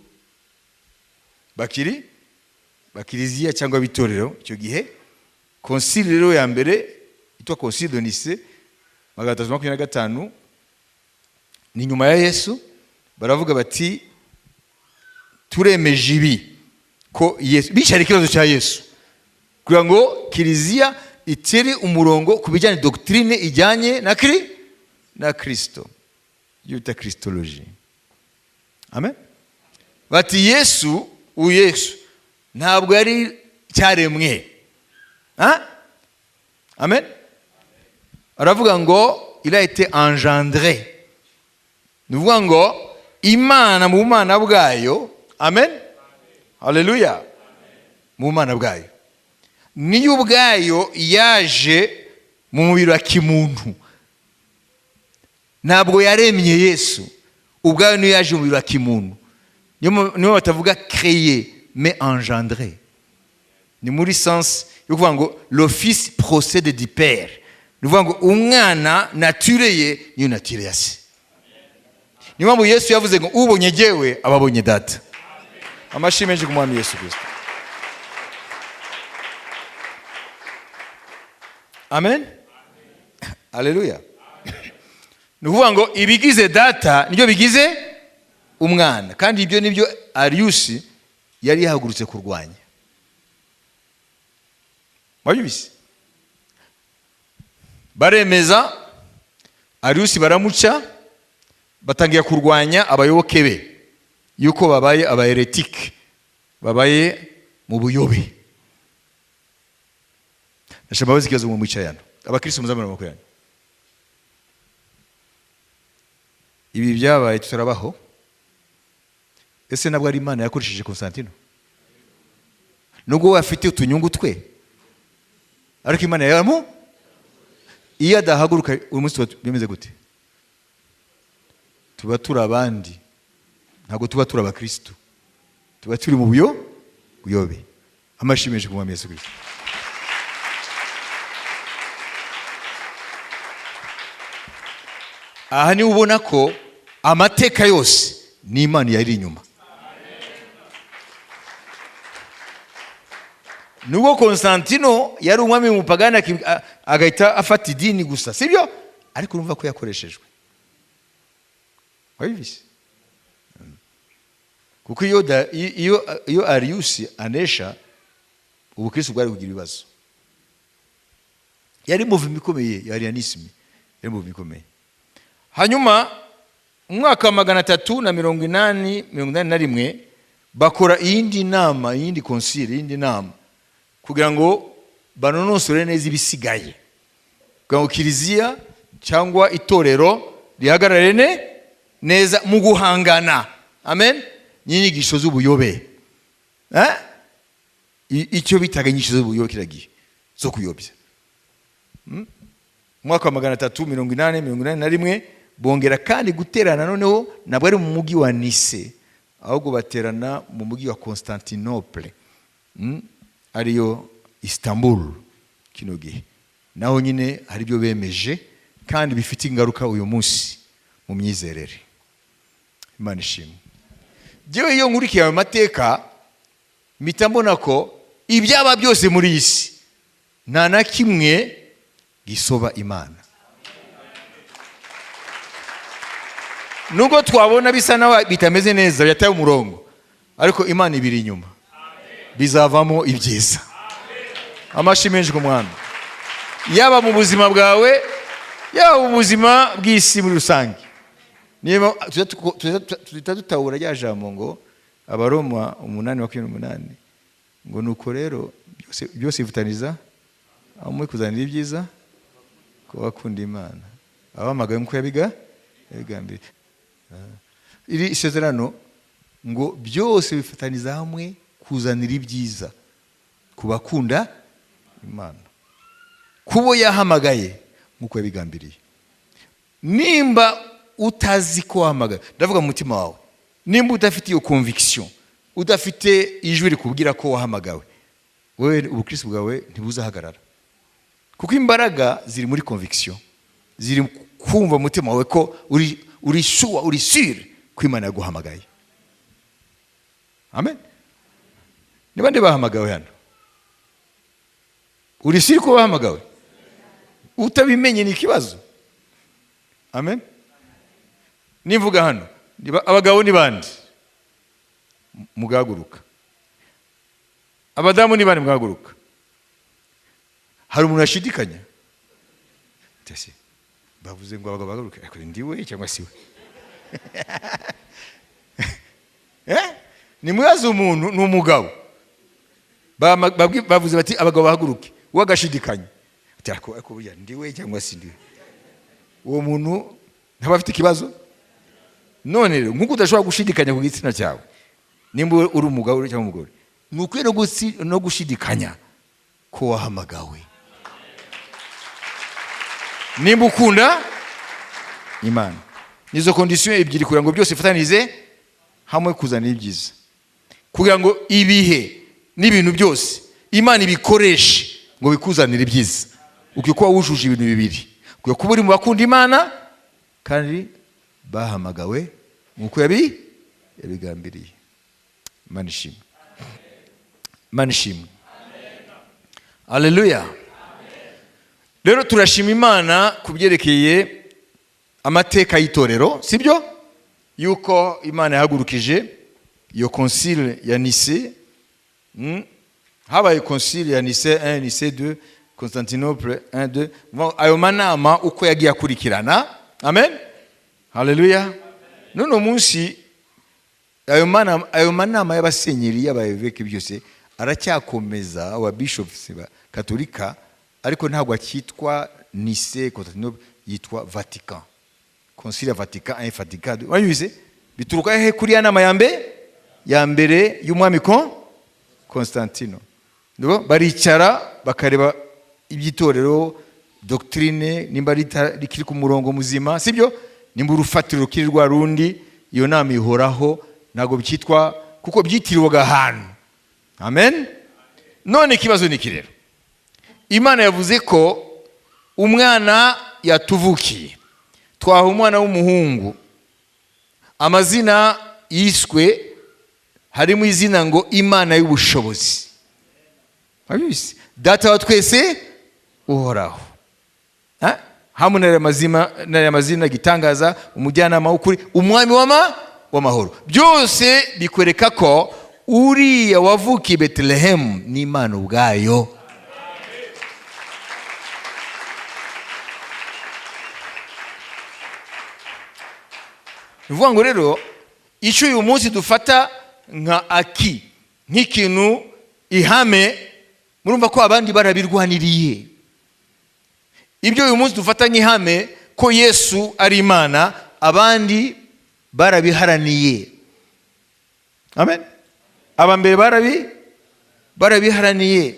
A: bakiri bakiriziya cyangwa bitorero. Icyo gihe concile rero ya mbere yitwa Concile de Nicée 325 ni nyuma ya Yesu. Baravuga bati turemeje ibi ko Yesu, bicara ikibazo cya Yesu kugira ngo kiliziya itere umurongo ku bijyanye doctrine ijyanye na na Kristo, iyo bita Christologie. Amen. Bati Yesu, uyu Yesu ntabwo yari cyaremwe. Amen. Aravuga ngo il a été engendré. Ni ukuvuga ngo Imana mu bumana bwayo, amen, haleluya, mu bumana bwayo niyo ubwayo yaje mu mubiri wa kimuntu. Ntabwo yaremye Yesu, ubwayo niyo yaje mu mubiri wa kimuntu. Niyo batavuga créé mais engendré. Ni muri sens yo kuvuga ngo le fils procède du père. Ni ukuvuga ngo umwana nature ye niyo nature ya se. Niyo mpamvu Yesu yavuze ngo ubonye jyewe aba abonye data. Amashyi menshi ku mwami Yesu Kristo. Amen. Haleluya. Ni ukuvuga ngo ibigize data nibyo bigize umwana, kandi ibyo nibyo Arius yari yahagurutse kurwanya. Mwabyumvise? Baremeza Arius baramuca, batangira kurwanya abayoboke be yuko babaye abaheretike, babaye mu buyobe. Ndashaka mbabaze ikibazo mu mwicaye hano, abakristo muzamura amaboko yanyu. Ibi byabaye tutarabaho. Ese nabwo ari Imana yakoresheje Constantino? Nubwo we afite utunyungu twe, ariko Imana yamu iyo adahaguruka uyu munsi tuba bimeze gute? Tuba turi abandi, ntabwo tuba turi abakristo, tuba turi mu buyobe. Amashyi menshi ku mwami Yesu Kristo. Aha niho ubona ko amateka yose ni Imana yari inyuma. Nubwo Constantino yari umwami w'umupagani agahita afata idini gusa, sibyo? Ariko urumva ko yakoreshejwe. Wabibise? Kuko iyo Arius anesha, ubukristo bwari kugira ibibazo. Yari movement ikomeye ya Arianisme, yari movement ikomeye. Hanyuma umwaka wa 380, 81 bakora iyindi nama, iyindi concile, iyindi nama kugira ngo banonosore neza ibisigaye, kugira ngo kiliziya cyangwa itorero rihagarare neza mu guhangana, amen, n'inyigisho z'ubuyobe. Icyo bitaga inyigisho z'ubuyobe kiragiye zo kuyobya. Umwaka wa 380, 81 bongera kandi guterana, noneho ntabwo ari mu mujyi wa Nice, ahubwo baterana mu mujyi wa Constantinople, ariyo Istanbul kino gihe. Naho nyine hari ibyo bemeje kandi bifite ingaruka uyu munsi mu myizerere. Imana ishimwe. Njyewe iyo nkurikiye ayo mateka, mpita mbona ko ibyaba byose muri iyi si nta na kimwe gisoba Imana. Nubwo twabona bisa naho bitameze neza, byataye umurongo, ariko Imana ibiri inyuma, bizavamo ibyiza. Amashyi menshi ku Mwami, yaba mu buzima bwawe, yaba mu buzima bw'isi muri rusange. Niba tuhita dutahura rya jambo ngo Abaroma 8:28, ngo nuko rero byose bifataniza aho muri kuzanira ibyiza ku bakunda Imana, abahamagawe nk'uko yabigambiriye. Iri isezerano ngo byose bifataniza hamwe kuzanira ibyiza ku bakunda Imana, kubo yahamagaye nk'uko yabigambiriye. Nimba utazi ko wahamagaye, ndavuga mu mutima wawe, nimba udafite iyo conviction, udafite ijwi rikubwira ko wahamagawe, wowe ubukristo bwawe ntibuzahagarara. Kuko imbaraga ziri muri conviction, ziri kumva umutima wawe ko uri sure, uri sûr ko Imana yaguhamagaye. Amen. Niba ndi bahamagawe hano, uri sûr ko bahamagawe? Utabimenye ni ikibazo. Amen. Nivuga hano, abagabo ni bande? Mugahaguruka. Abadamu ni bande? Mugahaguruka. Hari umuntu ashidikanya? Ese bavuze ngo abagabo bahaguruke, ariko ndi we cyangwa si we? Nimwibaze umuntu ni umugabo. Bavuze bati abagabo bahaguruke, we agashidikanya ati ariko burya ndi we cyangwa si ndi we? Uwo muntu ntaba afite ikibazo. None rero nk'uko udashobora gushidikanya ku gitsina cyawe, nimba uri umugabo cyangwa umugore, ni ukwiye no gushidikanya ko wahamagawe. Nimba ukunda Imana, nizo condition ebyiri kugira ngo byose bifatanize hamwe kuzana ibyiza, kugira ngo ibihe n'ibintu byose Imana ibikoreshe ngo bikuzanire ibyiza. Ukwiye kuba wujuje ibintu bibiri, ukwiye kuba uri mu bakunda Imana kandi bahamagawe nk'uko yabigambiriye. Imana ishimwe, Imana ishimwe, haleluya. Rero turashima Imana ku byerekeye amateka y'itorero, sibyo? Yuko Imana yahagurukije iyo concile ya Nicée. Habaye concile ya Nicée 1, Nicée 2, Constantinople 1, 2. Bon, ayo manama uko yagiye akurikirana. Amen, haleluya. None munsi ayo manama y'abasenyeri, y'abayeveke byose aracyakomeza, aba bishops ba katolika, ariko ntabwo akitwa Nicée, Constantinople, yitwa Vatican. Concile ya Vatican 1, Vatican 2. Wanyuze bituruka he? Kuri ya nama ya mbere, ya mbere y'umwami Constantino. Ndabo baricara bakareba iby'itorero, doctrine nimba rikiri ku murongo muzima, sibyo? Nimba urufatiro rukiri rwa rundi. Iyo nama ihoraho, ntabwo byitwa kuko byitiriwaga ahantu. Amen. None ikibazo ni iki rero? Imana yavuze ko umwana yatuvukiye, twaha umwana w'umuhungu. Amazina yiswe harimo izina ngo Imana y'ubushobozi, wabizi, Data wa twese uhoraho. Ha? Hamwe n'aya mazina gitangaza, umujyanama w'ukuri, umwami w'amahoro. Byose bikwereka ko uriya wavukiye Betelehemu ni Imana ubwayo. Ni ukuvuga ngo rero icyo uyu munsi dufata nka aki, nk'ikintu ihame, murumva ko abandi barabirwaniriye. Ibyo uyu munsi dufata nk'ihame ko Yesu ari Imana, abandi barabiharaniye. Amen. Aba mbere barabiharaniye.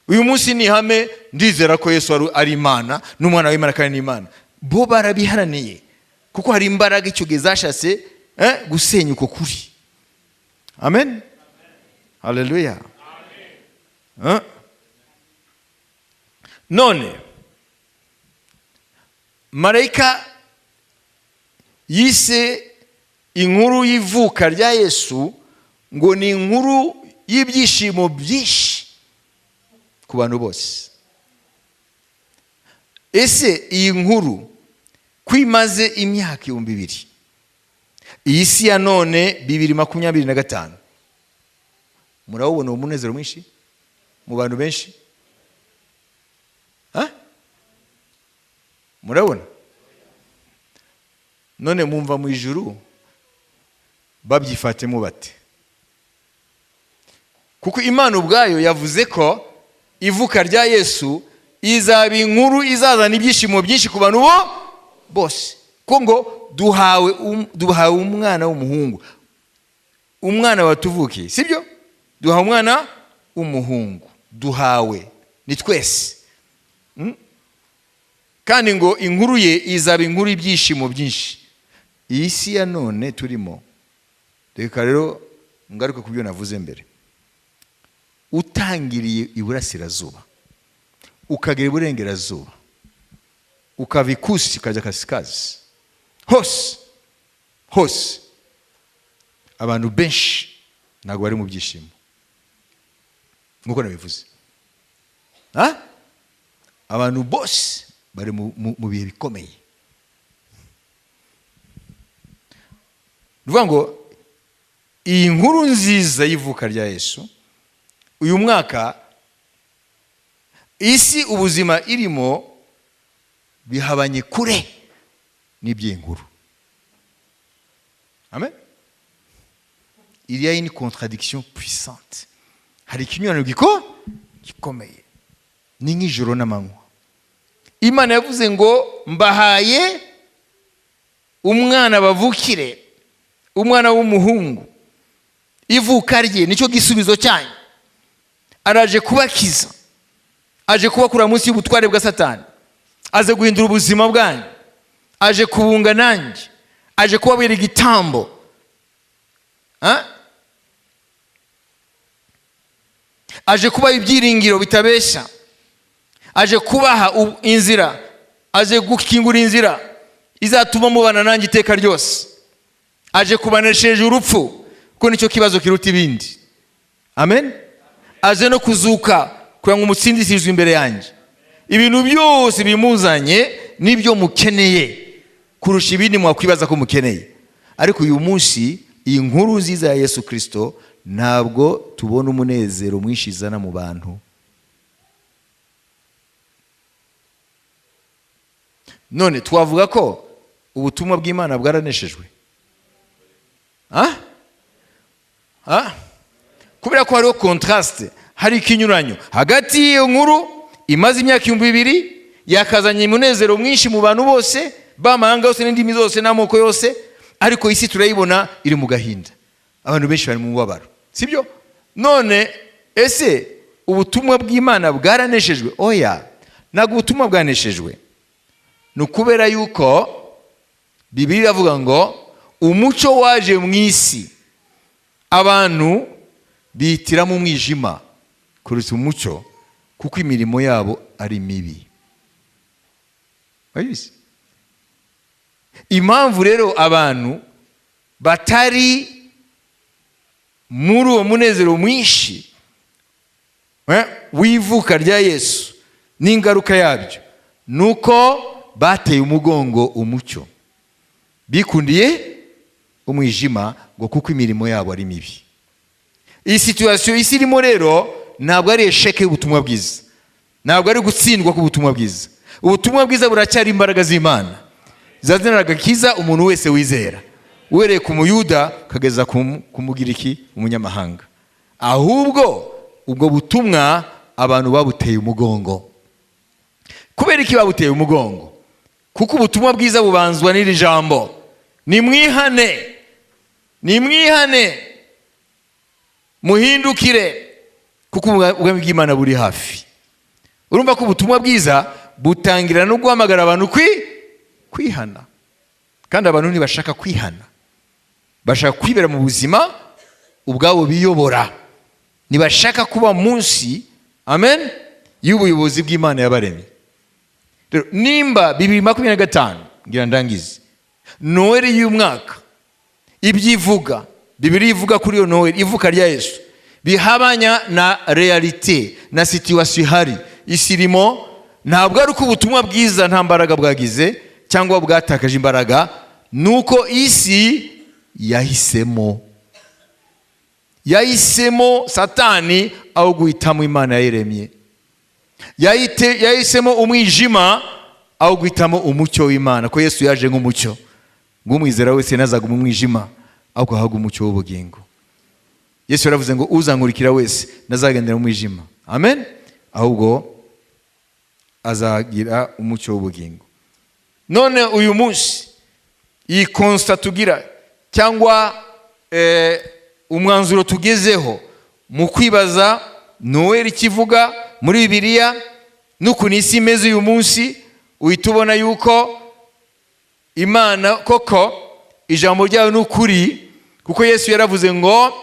A: Uyu munsi ni ihame, ndizera ko Yesu ari Imana, n'umwana w'Imana kandi ni Imana. Bo barabiharaniye kuko hari imbaraga icyo gihe zashatse gusenya uko kuri. Amen. Haleluya. None marayika yise Inkuru y'ivuka rya Yesu ngo ni inkuru y'ibyishimo byinshi ku bantu bose. Ese iyi nkuru ko imaze imyaka 2000, iyi si ya none 2025, murawubona uwo munezero mwinshi mu bantu benshi? Ha? Murabona? None mumva mu ijuru babyifatemo bate? Kuko Imana ubwayo yavuze ko ivuka rya Yesu izaba inkuru izazana ibyishimo byinshi ku bantu bo bose, ko ngo duhawe umwana w'umuhungu, umwana watuvukiye, sibyo? Duhawe umwana w'umuhungu, duhawe ni twese. Kandi ngo inkuru ye izaba inkuru y'ibyishimo byinshi. Iyi si ya none turimo, reka rero ngaruke ku byo navuze mbere. Utangiriye iburasirazuba ukagera iburengerazuba, ukava ikusi ukajya kasikazi, hose hose abantu benshi ntabwo bari mu byishimo nk'uko nabivuze. Ha? Abantu bose bari mu bihe bikomeye. Ni ukuvuga ngo iyi nkuru nziza y'ivuka rya Yesu uyu mwaka, isi ubuzima irimo bihabanye kure n'iby'iyi nkuru. Amen. Il y a une contradiction puissante. Hari ikinyuranyo gikomeye. Ni nk'ijoro n'amanywa. Imana yavuze ngo mbahaye umwana bavukire, umwana w'umuhungu. Ivuka rye nicyo gisubizo cyanyu. Araje kubakiza, aje kubakura munsi y'ubutware bwa Satani, aje guhindura ubuzima bwanyu, aje kubunga nanjye, aje kubabera igitambo. Ha? Aje kubaha ibyiringiro bitabeshya, aje kubaha inzira, aje gukingura inzira izatuma mubana nanjye iteka ryose, aje kubanesheje urupfu, kuko nicyo kibazo kiruta ibindi. Amen. Aje no kuzuka kugira ngo umutsindishirizwe imbere yanjye. Ibintu byose bimuzanye nibyo mukeneye kurusha ibindi mwakwibaza ko mukeneye. Ariko uyu munsi iyi nkuru nziza ya Yesu Kristo ntabwo tubona umunezero mwinshi izana mu bantu. None twavuga ko ubutumwa bw'Imana bwaraneshejwe? Ha? Ha? Kubera ko hariho contraste, hari ikinyuranyo hagati y'iyo nkuru imaze imyaka 2000 yakazanye umunezero mwinshi mu bantu bose b'amahanga yose n'indimi zose n'amoko yose, ariko isi turayibona iri mu gahinda, abantu benshi bari mu mubabaro, sibyo? None ese ubutumwa bw'Imana bwaraneshejwe? Oya, ntabwo ubutumwa bwaneshejwe. Ni ukubera yuko Bibiliya iravuga ngo umucyo waje mu isi, abantu bihitiramo umwijima kuruta umucyo, kuko imirimo yabo ari mibi. Urabizi? Impamvu rero abantu batari muri uwo munezero mwinshi w'ivuka rya Yesu n'ingaruka yabyo, nuko bateye umugongo umucyo, bikundiye umwijima, ngo kuko imirimo yabo ari mibi. Iyi situation isi irimo rero ntabwo ari esheke y'ubutumwa bwiza, ntabwo ari gutsindwa k'ubutumwa bwiza. Ubutumwa bwiza buracyari imbaraga z'Imana zazanira agakiza umuntu wese wizera, uhereye ku Muyuda kageza ku Mugiriki, umunyamahanga. Ahubwo ubwo butumwa abantu babuteye umugongo. Kubera iki babuteye umugongo? Kuko ubutumwa bwiza bubanzwa n'iri jambo: nimwihane, nimwihane, muhindukire, kuko ubwami bw'Imana buri hafi. Urumva ko ubutumwa bwiza butangira no guhamagara abantu kwihana. Kandi abantu ntibashaka kwihana, bashaka kwibera mu buzima ubwabo biyobora, ntibashaka kuba munsi, amen, y'ubuyobozi bw'Imana yabaremye. Rero nimba 2025 ngira ndangize, Noheli y'umwaka Ibyivuga Bibiliya ivuga kuri iyo Noheli, ivuka rya Yesu, bihabanya na réalité na situation ihari isi irimo, ntabwo ari uko ubutumwa bwiza nta mbaraga bwagize cyangwa bwatakaje imbaraga, ni uko isi yahisemo Satani aho guhitamo Imana yayiremye, yahisemo umwijima aho guhitamo umucyo w'Imana, ko Yesu yaje nk'umucyo, ngo umwizera wese ntazagume umwijima, ahubwo ahabwe umucyo w'ubugingo. Yesu yaravuze ngo uzankurikira wese ntazagendera mu mwijima, amen, ahubwo azagira umucyo w'ubugingo. None uyu munsi iyi constat tugira cyangwa umwanzuro tugezeho mu kwibaza Noheli ikivuga muri Bibiliya n'ukuntu isi imeze uyu munsi, uhita ubona yuko Imana koko ijambo ryayo ni ukuri, kuko Yesu yaravuze ngo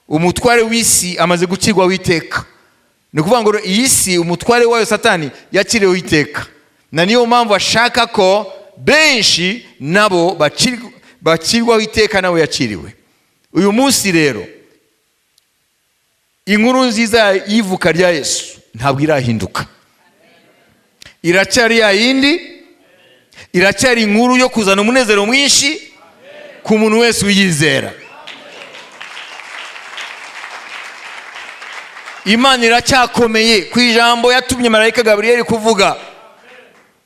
A: umutware w'isi amaze gucirwaho iteka. Ni ukuvuga ngo iyi si umutware wayo Satani yakiriweho iteka, na niyo mpamvu ashaka ko benshi nabo bacirwaho iteka nawe yaciriwe. Uyu munsi rero inkuru nziza y'ivuka rya Yesu ntabwo irahinduka, iracyari ya yindi, iracyari inkuru yo kuzana umunezero mwinshi ku muntu wese uyizera. Imana iracyakomeye ku ijambo yatumye marayika Gaburiyeli kuvuga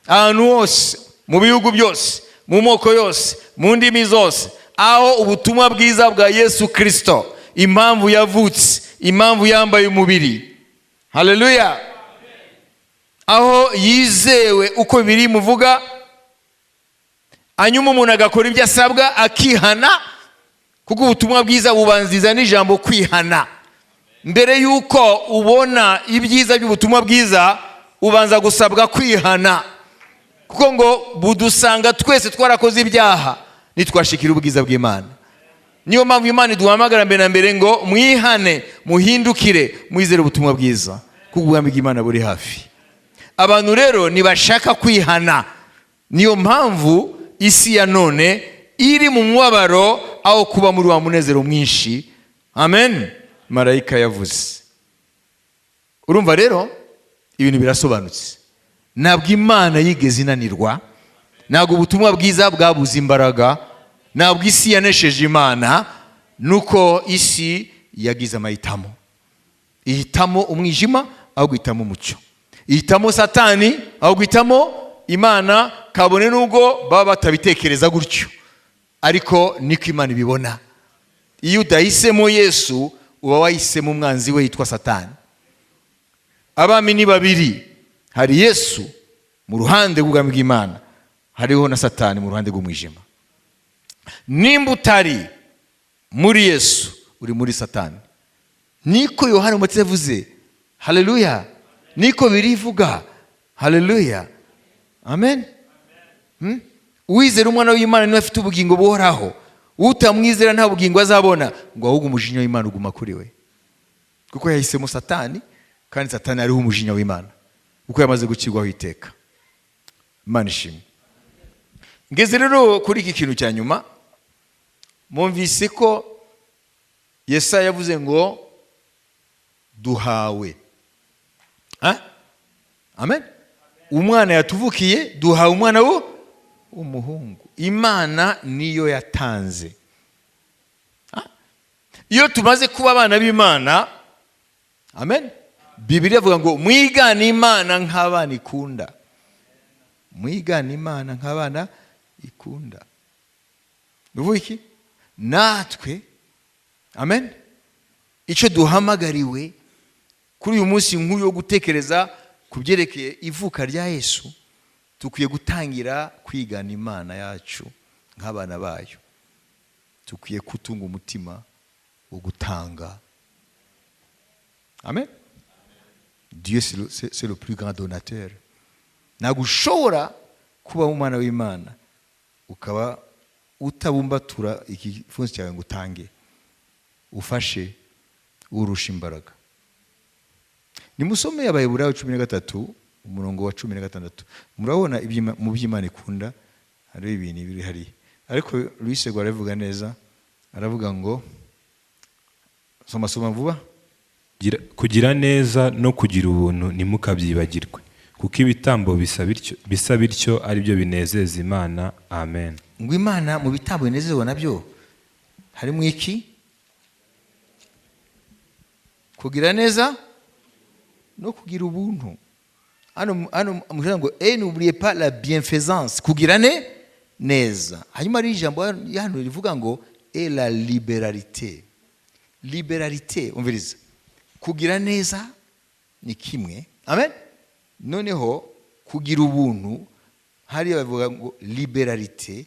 A: ahantu hose, mu bihugu byose, mu moko yose, mu ndimi zose, aho ubutumwa bwiza bwa Yesu Kristo, impamvu yavutse, impamvu yambaye umubiri, haleluya, aho yizewe uko biri muvuga, hanyuma umuntu agakora ibyo asabwa akihana, kuko ubutumwa bwiza bubanziza n'ijambo kwihana. Mbere yuko ubona ibyiza by'ubutumwa bwiza ubanza gusabwa kwihana, kuko ngo budusanga twese twarakoze ibyaha nitwashikira ubwiza bw'Imana. Niyo mpamvu Imana iduhamagara mbere na mbere ngo mwihane, muhindukire, mwizere ubutumwa bwiza, kuko ubwami bw'Imana buri hafi. Abantu rero ntibashaka kwihana, niyo mpamvu isi ya none iri mu mubabaro aho kuba muri wa munezero mwinshi. Amen. Marayika yavuze. Urumva rero ibintu birasobanutse, ntabwo Imana yigeze inanirwa, ntabwo ubutumwa bwiza bwabuze imbaraga, ntabwo isi yanesheje Imana, nuko isi yagize amahitamo, ihitamo umwijima aho guhitamo umucyo, ihitamo Satani aho guhitamo Imana, kabone nubwo baba batabitekereza gutyo, ariko niko Imana ibibona. Iyo udahisemo Yesu uba wahisemo umwanzi we yitwa Satani. Abami ni babiri, hari Yesu mu ruhande rw'ubwami bw'Imana, hariho na Satani mu ruhande rw'umwijima. Nimba utari muri Yesu uri muri Satani. Niko Yohana Umubatiza yavuze, haleluya, niko birivuga, haleluya, amen. Uwizera umwana w'Imana niwe afite ubugingo buhoraho, utamwizera nta bugingo azabona, ngo ahubwo umujinya w'Imana uguma kuri we, kuko yahisemo Satani, kandi Satani ariho umujinya w'Imana, kuko yamaze gucirwaho iteka. Imana ishimwe. Ngeze rero kuri iki kintu cya nyuma, mwumvise ko Yesaya yavuze ngo duhawe, amen, umwana yatuvukiye, duhawe umwana w'umuhungu. Imana niyo yatanze. Iyo tumaze kuba abana b'Imana, amen, Bibiliya ivuga ngo mwigane Imana nk'abana ikunda, mwigane Imana nk'abana ikunda. Bivuga iki? Natwe, amen, icyo duhamagariwe kuri uyu munsi nk'uyu wo gutekereza ku byerekeye ivuka rya Yesu, tukwiye gutangira kwigana Imana yacu nk'abana bayo. Tukwiye kutunga umutima wo gutanga. Amen. Dieu c'est le plus grand donateur. Ntabwo ushobora kuba umwana w'Imana ukaba utabumbatura igipfunsi cyawe ngo utange, ufashe urusha imbaraga. Nimusome Abaheburayo 13 umurongo wa 16, murabona mu by'Imana ikunda hari ibintu biri hariya, ariko Louis Segwa arabivuga neza. Aravuga ngo, soma, soma vuba.
B: Kugira neza no kugira ubuntu ntimukabyibagirwe, kuko ibitambo bisa bityo ari byo binezeza Imana. Amen.
A: Ngo Imana mu bitambo binezezwa nabyo harimo iki? Kugira neza no kugira ubuntu. Hano mushobora ngo: "Et n'oubliez pas la bienfaisance", kugira neza. Hanyuma hari ijambo hano rivuga ngo "et la libéralité". Libéralité, umviriza, kugira neza ni kimwe, amen. Noneho kugira ubuntu, hariya bavuga ngo libéralité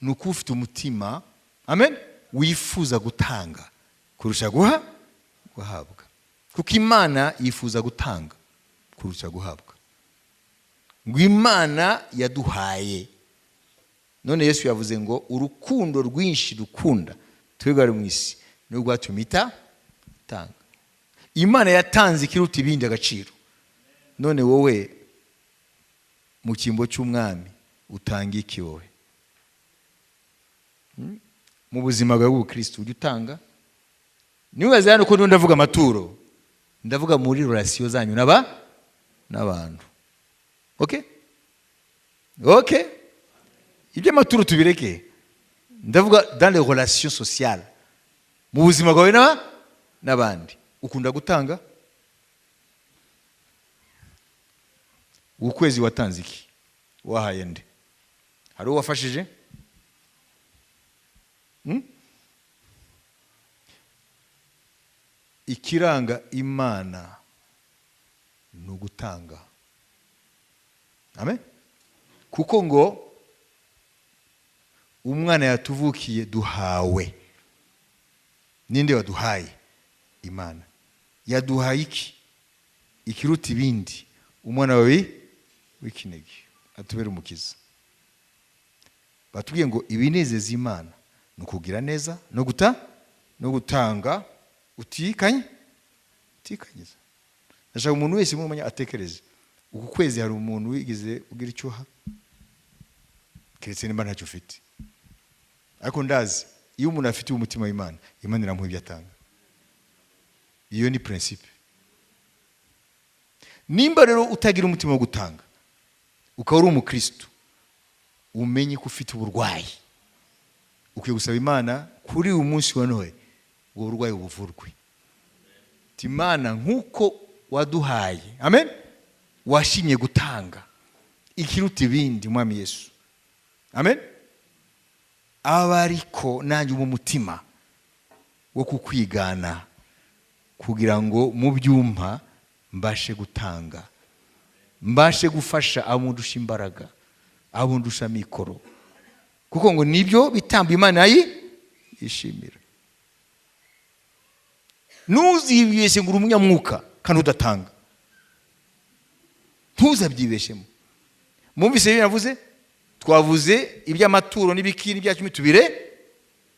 A: ni ukuba ufite umutima, amen, wifuza gutanga kurusha guhabwa, kuko Imana yifuza gutanga kurusha guhabwa. Ngo Imana yaduhaye. None Yesu yavuze ngo urukundo rwinshi dukunda twebwe ari mu isi ni rwatumye itanga. Imana yatanze ikiruta ibindi agaciro. None wowe mu cyimbo cy'umwami utanga iki wowe? Mu buzima bwawe bw'ubukristo ujya utanga? Nibaze hano ko ndavuga amaturo, ndavuga muri relation zanyu n'abantu. Okay, iby'amaturo tubireke. Ndavuga dans les relations sociales, mu buzima bwawe n'abandi, ukunda gutanga? Ukwezi watanze iki? Wahaye nde? Hari uwo wafashije? Ikiranga Imana ni ugutanga, amen. Kuko ngo umwana yatuvukiye, duhawe ninde? Waduhaye Imana. Yaduhaye iki ikiruta ibindi? Umwana wawe w'ikinege atubere umukiza. Batubwiye ngo ibinezeza Imana ni ukugira neza no gutanga utikanyiza. Ndashaka umuntu wese mumenya atekereze: uku kwezi hari umuntu wigeze ugira icyo uha? Keretse nimba ntacyo ufite. Ariko ndazi iyo umuntu afite umutima w'Imana, Imana iramuha ibyo atanga. Iyo ni principe. Nimba rero utagira umutima wo gutanga, ukaba uri umukristo, umenye ko ufite uburwayi. Ukwiye gusaba Imana kuri uyu munsi wa Noheli ubwo burwayi buvurwe. Imana, nk'uko waduhaye, amen, washimye gutanga ikiruta ibindi, Mwami Yesu, amen, aba ariko nanjye mu mutima wo kukwigana, kugira ngo mu byumpa mbashe gutanga, mbashe gufasha abo ndusha imbaraga, abo ndusha mikoro, kuko ngo nibyo bitambo Imana yishimira. Ntuzibeshye ngo uri umunyamwuka kandi udatanga, ntuzabyibeshemo. Mwumvise ibyo navuze? Twavuze iby'amaturo n'ibiki n'ibya cumi, tubire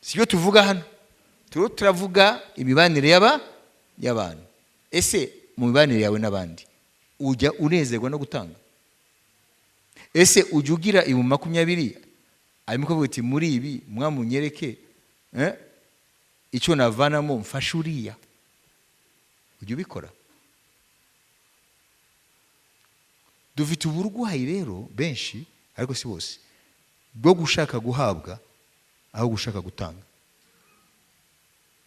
A: si byo tuvuga hano. Turiho turavuga imibanire y'abantu. Ese mu mibanire yawe n'abandi ujya unezerwa no gutanga? Ese ujya ugira 20,000, arimo kuvuga uti: "Muri ibi mwamunyereke icyo navanamo mfashe uriya"? Ujya ubikora? Dufite uburwayi rero benshi, ariko si bose, bwo gushaka guhabwa aho gushaka gutanga.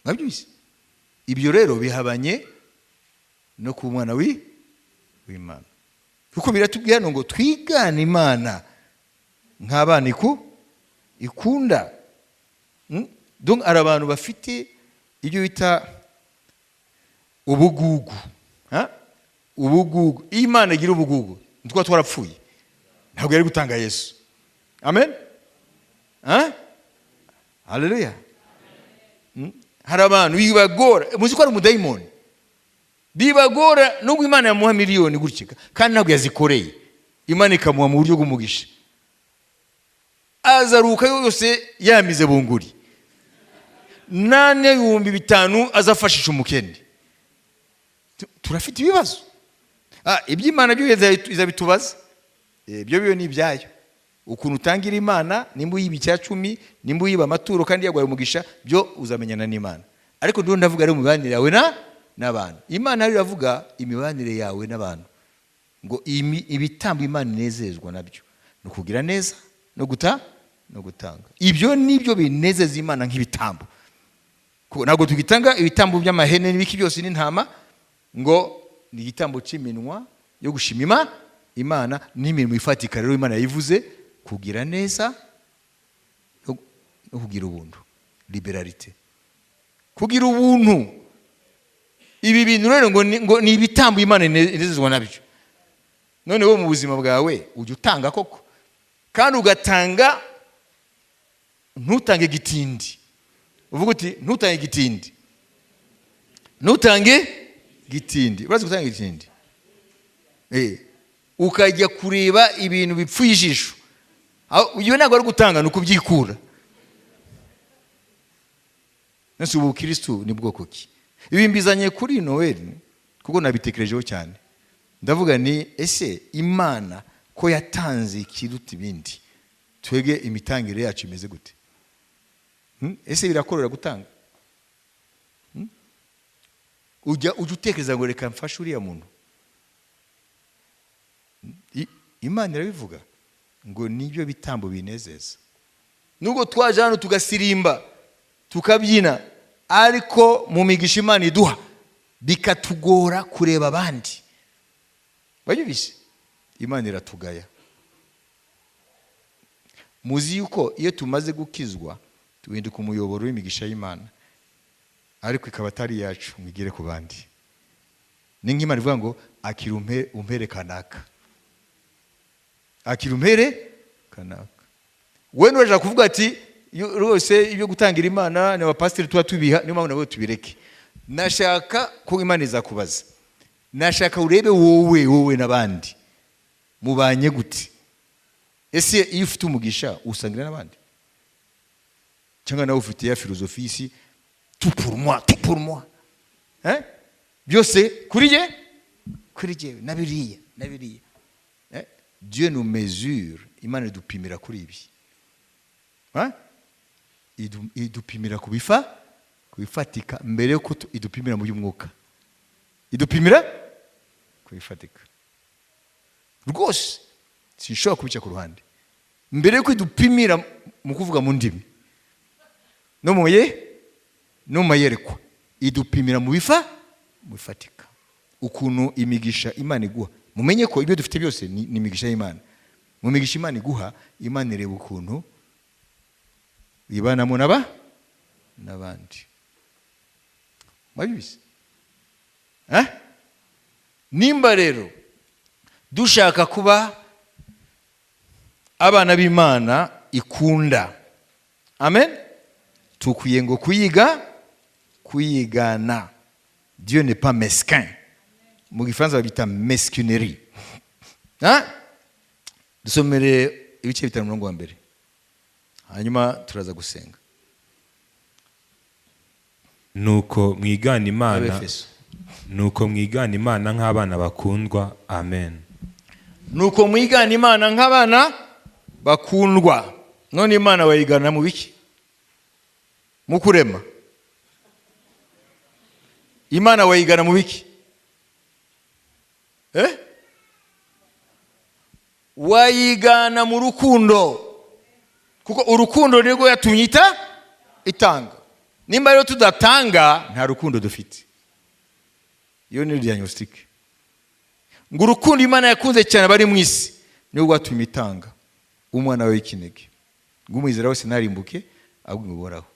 A: Mwabyumvise? Ibyo rero bihabanye no kuba umwana w'Imana, kuko biratubwira hano ngo twigane Imana nk'abana ikunda. Donc hari abantu bafite ibyo bita ubugugu. Ha? Ubugugu. Iyo Imana igira ubugugu, ntitwa twarapfuye, ntabwo yari gutanga Yesu. Amen, ha? Haleluya. Hari abantu bibagora, muzi ko ari umudayimoni, bibagora nubwo Imana yamuha miliyoni gutya kandi ntabwo yazikoreye, Imana ikamuha mu buryo bw'umugisha, azaruka yose yamize bunguri, nane 5000 azafashisha umukene. Turafite ibibazo. Iby'Imana byo izabitubaza. Ibyo byo ni ibyayo. Ukuntu utangira Imana, nimba uyiba icya cumi, nimba uyiba amaturo kandi yaguhaye umugisha, byo uzamenyana n'Imana. Ariko ndiho ndavuga ari mu mibanire yawe n'abantu. Imana rero iravuga imibanire yawe n'abantu, ngo ibitambo Imana inezezwa nabyo ni ukugira neza no gutanga. Ibyo nibyo binezeza Imana nk'ibitambo. Ntabwo tugitanga ibitambo by'amahene n'ibiki byose n'intama, ngo ni igitambo cy'iminwa yo gushima Imana n'imirimo ifatika. Rero Imana yayivuze kugira neza no kugira ubuntu, liberalite, kugira ubuntu. Ibi bintu rero ngo ni ibitambo Imana inezezwa nabyo. None wowe mu buzima bwawe ujya utanga koko, kandi ugatanga ntutange gitindi. Uvuga uti ntutange gitindi, ntutange gitindi. Urazi gutanga gitindi? Ukajya kureba ibintu bipfuye ijisho, iyo ntabwo ari gutanga, ni ukubyikura. Nese ubu Kristo ni bwoko ki? Ibi mbizanye kuri Noel kuko nabitekerejeho cyane. Ndavuga ni ese Imana ko yatanze ikiruta ibindi, twege imitangire yacu imeze gute? Ese birakorera gutanga? Ujya utekereza ngo reka mfashe uriya muntu? Imana irabivuga ngo nibyo bitambo binezeza. Nubwo twaje hano tugasirimba tukabyina, ariko mu migisha Imana iduha bikatugora kureba abandi. Bayubise Imana iratugaya. Muzi yuko iyo tumaze gukizwa tuhinduka umuyoboro w'imigisha y'Imana, ariko ikaba atari yacu ngo igere ku bandi. Ni nk'Imana ivuga ngo akira umpere kanaka, akira umpere kanaka. We nuraje kuvuga ati rwose ibyo gutangira Imana ni abapasiteri tuba tubiha, niyo mpamvu nabo tubireke. Nashaka ko Imana izakubaza, nashaka urebe wowe n'abandi mubanye gute. Ese iyo ufite umugisha usangira n'abandi, cyangwa nawe ufite ya filozofi y'isi, tout pour moi, tout pour moi, eh? Byose kuri jye, kuri jye, na biriya na biriya. Dieu nous mesure. Imana idupimira kuri ibi, idupimira ku bifatika mbere yuko idupimira mu by'umwuka. Idupimira ku bifatika rwose, sinshobora kubica ku ruhande. Mbere yuko idupimira mu kuvuga mu ndimi no mu mayerekwa, idupimira mu bifatika. Ukuntu imigisha Imana iguha, mumenye ko ibyo dufite byose ni imigisha y'Imana. Mu migisha Imana iguha, Imana ireba ukuntu ibanamo n'abandi. Mwabizi? Nimba rero dushaka kuba abana b'Imana ikunda, amen, tukwiye ngo kuyigana. Dieu n'est pas mesquin. Mu gifaransa babita mesquinerie. Dusomere ibice 5 umurongo wa mbere, hanyuma turaza gusenga.
B: Nuko mwigana Imana, nuko mwigana Imana nk'abana bakundwa. Amen.
A: Nuko mwigana Imana nk'abana bakundwa. None Imana bayigana mu biki? Mu kurema. Imana wayigana mu biki? Wayigana mu rukundo, kuko urukundo nirwo yatumye itanga. Nimba rero tudatanga, nta rukundo dufite. Iyo ni diagnostic. Ngo urukundo Imana yakunze cyane bari mu isi nirwo rwatumye itanga umwana we w'ikinege, ngo umwizera wese ntarimbuke ahubwo uhoraho.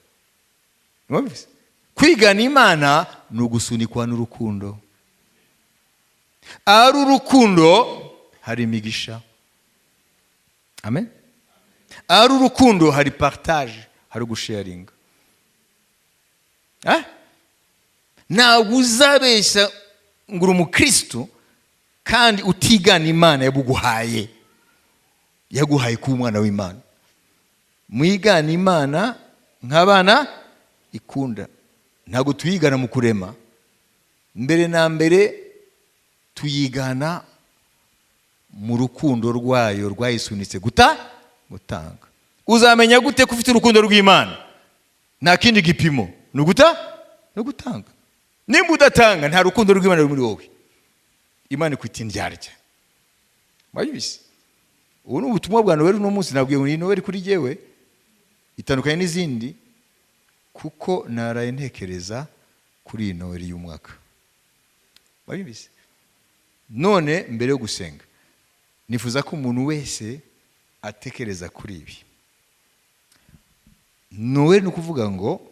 A: Kwigana Imana ni ugusunikwa n'urukundo. Ari urukundo hari imigisha. Amen. Ari urukundo hari partage, hari gusharinga. Ntabwo uzabeshya ngo uri umukristo kandi utigana Imana yabuguhaye. Yaguhaye kuba umwana w'Imana. Mwigana Imana nk'abana ikunda. Ntabwo tuyigana mu kurema. Mbere na mbere tuyigana mu rukundo rwayo rwayisunitse Gutanga. Uzamenya gute ko ufite urukundo rw'Imana? Nta kindi gipimo, ni uguta no gutanga. Nimba udatanga, nta rukundo rw'Imana ruri muri wowe. Imana ikwita indyarya. Wabizi, ubu ni ubutumwa bwa Noweli. Uno munsi nabwiye ngo ni Noweli kuri jyewe itandukanye n'izindi, kuko naraye ntekereza kuri iyi Noweli y'umwaka. Wabizi, none mbere yo gusenga nifuza ko umuntu wese atekereza kuri ibi. Noweli ni ukuvuga ngo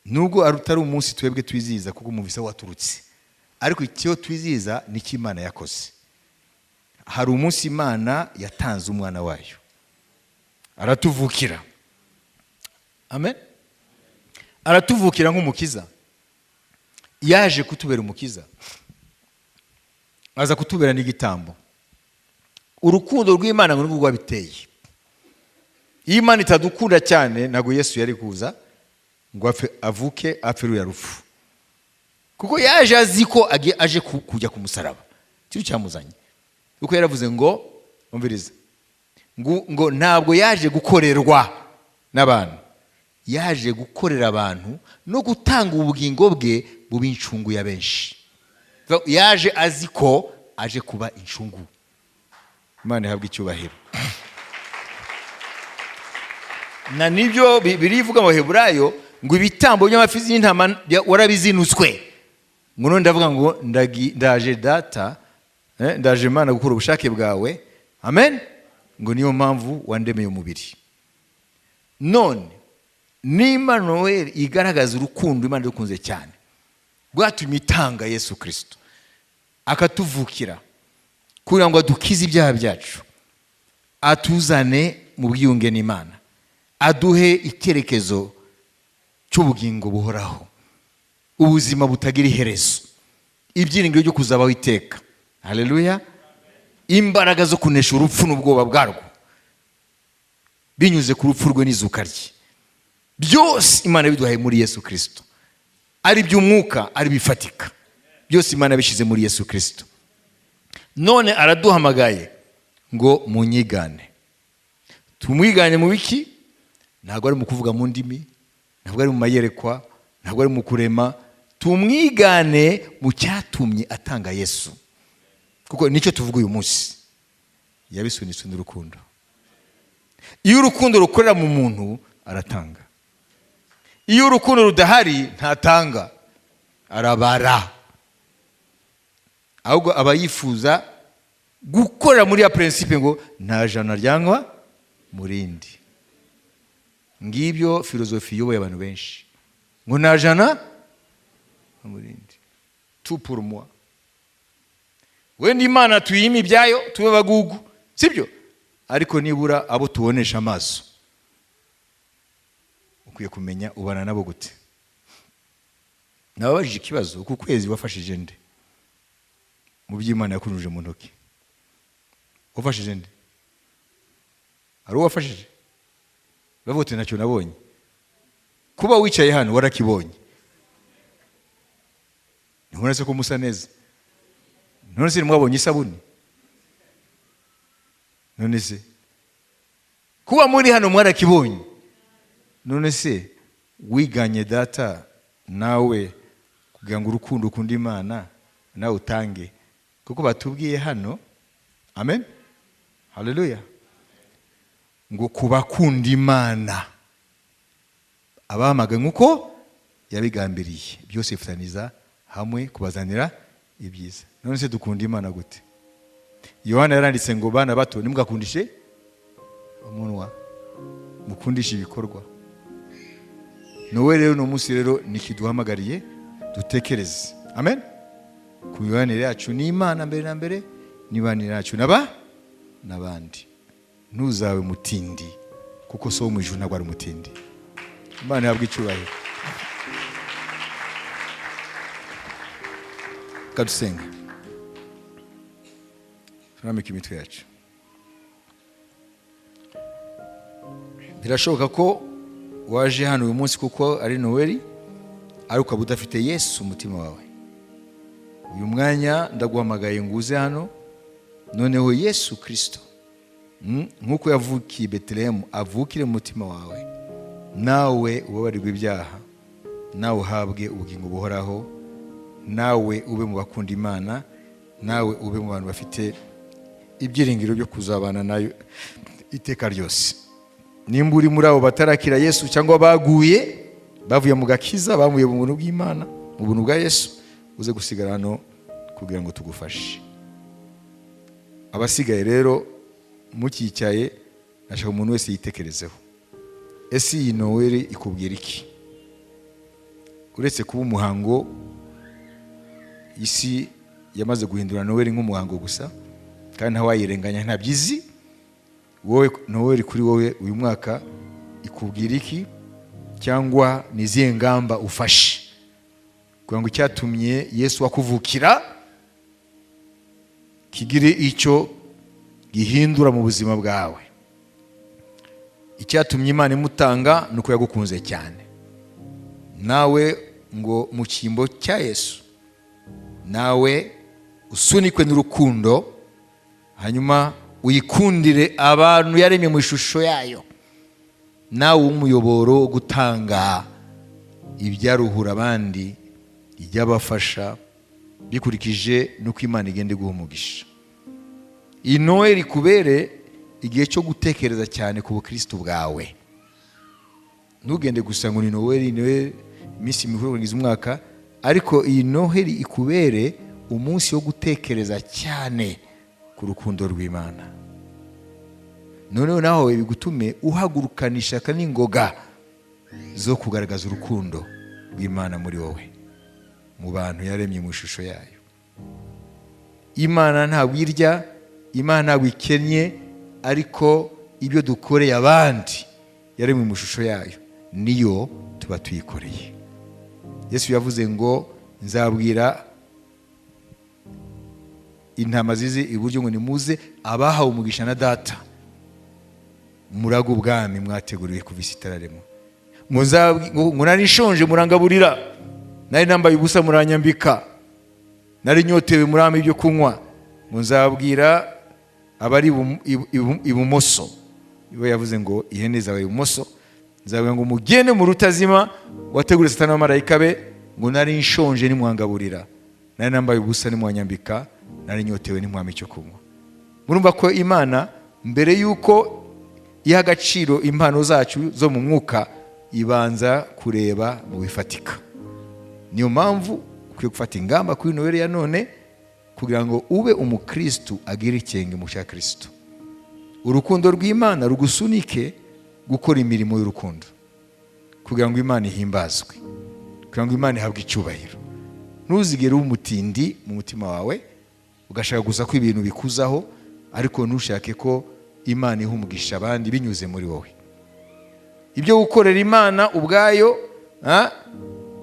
A: nubwo atari umunsi twebwe twizihiza, kuko umuvisa waturutse, ariko icyo twizihiza ni icyo Imana yakoze. Hari umunsi Imana yatanze umwana wayo aratuvukira. Amen. Aratuvukira nk'umukiza. Yaje kutubera umukiza, aza kutubera n'igitambo. Urukundo rw'Imana ngo nirwo rwabiteye. Iyo Imana itadukunda cyane, ntabwo Yesu yari kuza ngo apfe, avuke, apfe ruriya rupfu, kuko yaje azi ko aje kujya ku musaraba. Cyo cyamuzanye, kuko yaravuze ngo, umvirize, ngo ntabwo yaje gukorerwa n'abantu, yaje gukorera abantu no gutanga ubugingo bwe buba incungu ya benshi. Yaje azi ko aje kuba incungu. Imana ihabwe icyubahiro. Na nibyo birivuga mu Baheburayo ngo ibitambo by'amafi y'intama warabizinutswe. Ngo none ndavuga ngo ndaje Data, ndaje Imana gukora ubushake bwawe. Amen. Ngo niyo mpamvu wandemeye umubiri. None nimba Noel igaragaza urukundo Imana idukunze cyane, rwatumye itanga Yesu Kristo akatuvukira kugira ngo adukize ibyaha byacu, atuzane mu bwiyunge n'Imana, aduhe icyerekezo cy'ubugingo buhoraho, ubuzima butagira iherezo, ibyiringiro byo kuzabaho iteka. Haleluya. Imbaraga zo kunesha urupfu n'ubwoba bwarwo binyuze ku rupfu rwe n'izuka rye. Byose Imana biduhaye muri Yesu Kristo, ari iby'umwuka, ari bifatika, byose Imana bishyize muri Yesu Kristo. None araduhamagaye ngo munyigane. Tumwigane mu biki? Ntabwo ari mu kuvuga mu ndimi, ntabwo ari mu mayerekwa, ntabwo ari mu kurema. Tumwigane mu cyatumye atanga Yesu, kuko nicyo tuvuga uyu munsi. Yabisunitswe n'urukundo. Iyo urukundo rukorera mu muntu, aratanga. Iyo urukundo rudahari, ntatanga, arabara. Ahubwo aba yifuza gukorera muri ya principe ngo nta jana ryangwa murindi. Ngibyo filozofi iyoboye abantu benshi, ngo nta jana murindi, tout pour moi. Wenda Imana tuyime ibyayo, tube bagugu, sibyo? Ariko nibura abo tubonesha amaso, ukwiye kumenya ubana nabo gute. Nababajije ikibazo: uku kwezi wafashije nde mu by'Imana yakunyujije mu ntoki? Wafashije nde? Hari uwo wafashije? Bavuga uti ntacyo nabonye. Kuba wicaye hano warakibonye. Ntubona se ko musa neza? None se mwabonye isabune? None se kuba muri hano mwarakibonye? None se wiganye Data nawe kugira ngo urukundo ukunda Imana nawe utange, kuko batubwiye hano, amen, haleluya, ngo kubakunda Imana, abahamagaye nk'uko yabigambiriye, byose bifataniza hamwe kubazanira ibyiza. None se dukunda Imana gute? Yohana yaranditse ngo bana bato, ntimugakundishe umunwa, mukundishe ibikorwa. Nowe rero uno munsi rero nikiduhamagariye dutekereze, amen, ku mibanire yacu n'Imana mbere na mbere, n'imibanire yacu n'abandi. Ntuzabe mutindi, kuko so wo mu ijuru ntabwo ari umutindi. Imana ihabwe icyubahiro. Kadusenga, turamike imitwe yacu. Birashoboka ko waje hano uyu munsi kuko ari Noheli, ariko ukaba udafite Yesu umutima wawe. Uyu mwanya ndaguhamagaye ngo uze hano, noneho Yesu Kristo Nk'uko yavukiye i Betelehemu, avukire mu mutima wawe, nawe ubabarirwe ibyaha, nawe uhabwe ubugingo buhoraho, nawe ube mu bakunda Imana, nawe ube mu bantu bafite ibyiringiro byo kuzabana nayo iteka ryose. Nimba uri muri abo batarakira Yesu cyangwa baguye, bavuye mu gakiza, bavuye mu buntu bw'Imana, mu buntu bwa Yesu, uze gusigara hano kugira ngo tugufashe. Abasigaye rero mucyicaye, nashaka umuntu wese yitekerezeho: ese iyi Noweli ikubwira iki? Uretse kuba umuhango, isi yamaze guhindura Noweli nk'umuhango gusa, kandi ntawayirenganya, ntabyizi. Wowe, Noweli kuri wowe uyu mwaka ikubwira iki? Cyangwa ni izihe ngamba ufashe kugira ngo icyatumye Yesu akuvukira kigire icyo gihindura mu buzima bwawe? Icyatumye Imana imutanga ni uko yagukunze cyane. Nawe ngo mu cyimbo cya Yesu, nawe usunikwe n'urukundo, hanyuma uyikundire abantu yaremye mu ishusho yayo, nawe umuyoboro wo gutanga ibyaruhura abandi, ibyabafasha, bikurikije n'uko Imana igenda iguha umugisha. Iyi Noheli ikubere igihe cyo gutekereza cyane ku bukristo bwawe. Ntugende gusa ngo ni Noheli, Noheli, iminsi mikuru kurangiza umwaka, ariko iyi Noheli ikubere umunsi wo gutekereza cyane ku rukundo rw'Imana. Noneho nawe bigutume uhagurukana ishyaka n'ingoga zo kugaragaza urukundo rw'Imana muri wowe, mu bantu yaremye mu ishusho yayo. Imana ntabwo irya, Imana ntabwo ikennye, ariko ibyo dukoreye abandi yaremwe mu ishusho yayo niyo tuba tuyikoreye. Yesu yavuze ngo: "Nzabwira intama zizi iburyo ngo: Nimuze abahawe umugisha na Data, muraga ubwami mwateguriwe kuva isi itararemwa." Ngo nari nshonje murangaburira, nari nambaye ubusa muranyambika, nari nyotewe murampa ibyo kunywa. Ngo nzabwira abari ibumoso, iwe yavuze ngo ihene zawe ibumoso, nzabwira ngo: "Mugende mu rutazima wateguriwe Satani n'abamarayika be." Ngo nari nshonje ntimwangaburira, nari nambaye ubusa ntimwanyambika, nari nyotewe ntimwampa icyo kunywa. Murumva ko Imana, mbere y'uko iha agaciro impano zacu zo mu mwuka, ibanza kureba mu bifatika. Niyo mpamvu ukwiye gufata ingamba kuri Noheli ya none kugira ngo ube umukristu agire ikirenge mu cya Kristo. Urukundo rw'Imana rugusunike gukora imirimo y'urukundo kugira ngo Imana ihimbazwe, kugira ngo Imana ihabwe icyubahiro. Ntuzigere uba umutindi mu mutima wawe, ugashaka gusa ko ibintu bikuzaho, ariko ntushake ko Imana iha umugisha abandi binyuze muri wowe. Ibyo gukorera Imana ubwayo,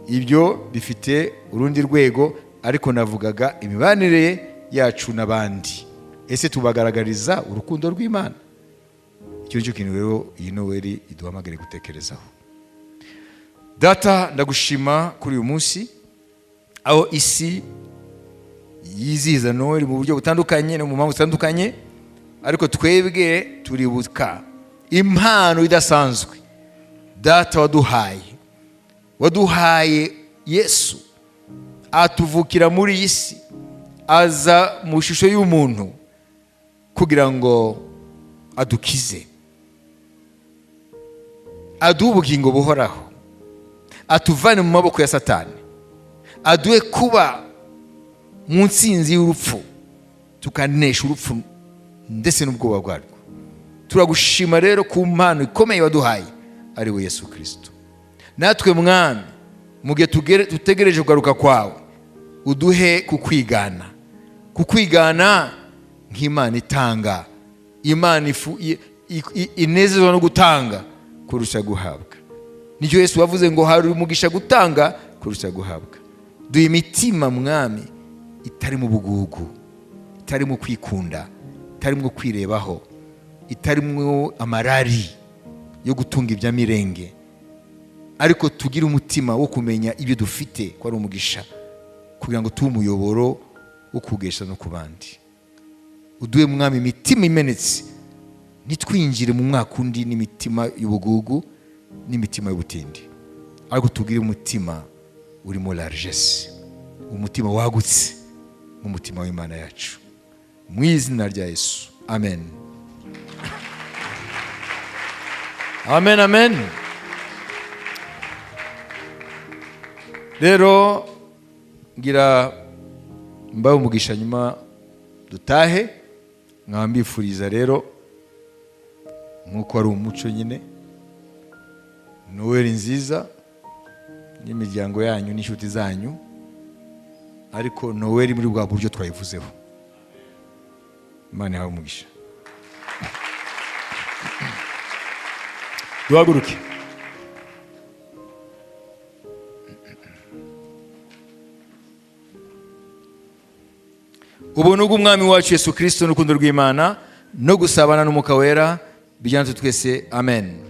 A: ibyo bifite urundi rwego, ariko navugaga imibanire yacu n'abandi. Ese tubagaragariza urukundo rw'Imana? Icyo nicyo kintu rero iyi Noweli iduhamagare gutekerezaho. Data, ndagushima kuri uyu munsi aho isi yizihiza Noweli mu buryo butandukanye no mu mpamvu zitandukanye, ariko twebwe turibuka impano idasanzwe Data waduhaye. Waduhaye Yesu, atuvukira muri iyi si, aza mu ishusho y'umuntu kugira ngo adukize, aduhe ubugingo buhoraho, atuvane mu maboko ya Satani, aduhe kuba mu nsinzi y'urupfu, tukanesha urupfu ndetse n'ubwoba bwarwo. Turagushima rero ku mpano ikomeye waduhaye, ari we Yesu Kirisito. Natwe Mwami, mu gihe dutegereje kugaruka kwawe, uduhe kukwigana, kukwigana nk'Imana itanga, Imana inezezwa no gutanga kurusha guhabwa. Nicyo Yesu wavuze ngo hari umugisha gutanga kurusha guhabwa. Duhe imitima, Mwami, itari mu bugugu, itari mu kwikunda, itari mu kwirebaho, itari mu amarari yo gutunga ibyamirenge, ariko tugire umutima wo kumenya ibyo dufite ko ari umugisha, kugira ngo tube umuyoboro wo kugesha no ku bandi. Uduhe, Mwami, imitima imenetse. Ntitwinjire mu mwaka undi n'imitima y'ubugugu n'imitima y'ubutindi, ariko tugire umutima urimo largesse, umutima wagutse nk'umutima w'Imana yacu. Mu izina rya Yesu, amen. Amen, amen. Rero ngira mbahe umugisha nyuma dutahe, nkaba mbifuriza rero nk'uko ari umuco nyine, Noheli nziza n'imiryango yanyu n'inshuti zanyu, ariko Noheli muri bwa buryo twayivuzeho. Imana ihawe umugisha. Duhaguruke. Ubuntu bw'Umwami wacu Yesu Kristo n'urukundo rw'Imana no gusabana n'Umwuka Wera bijyana natwe twese. Amen.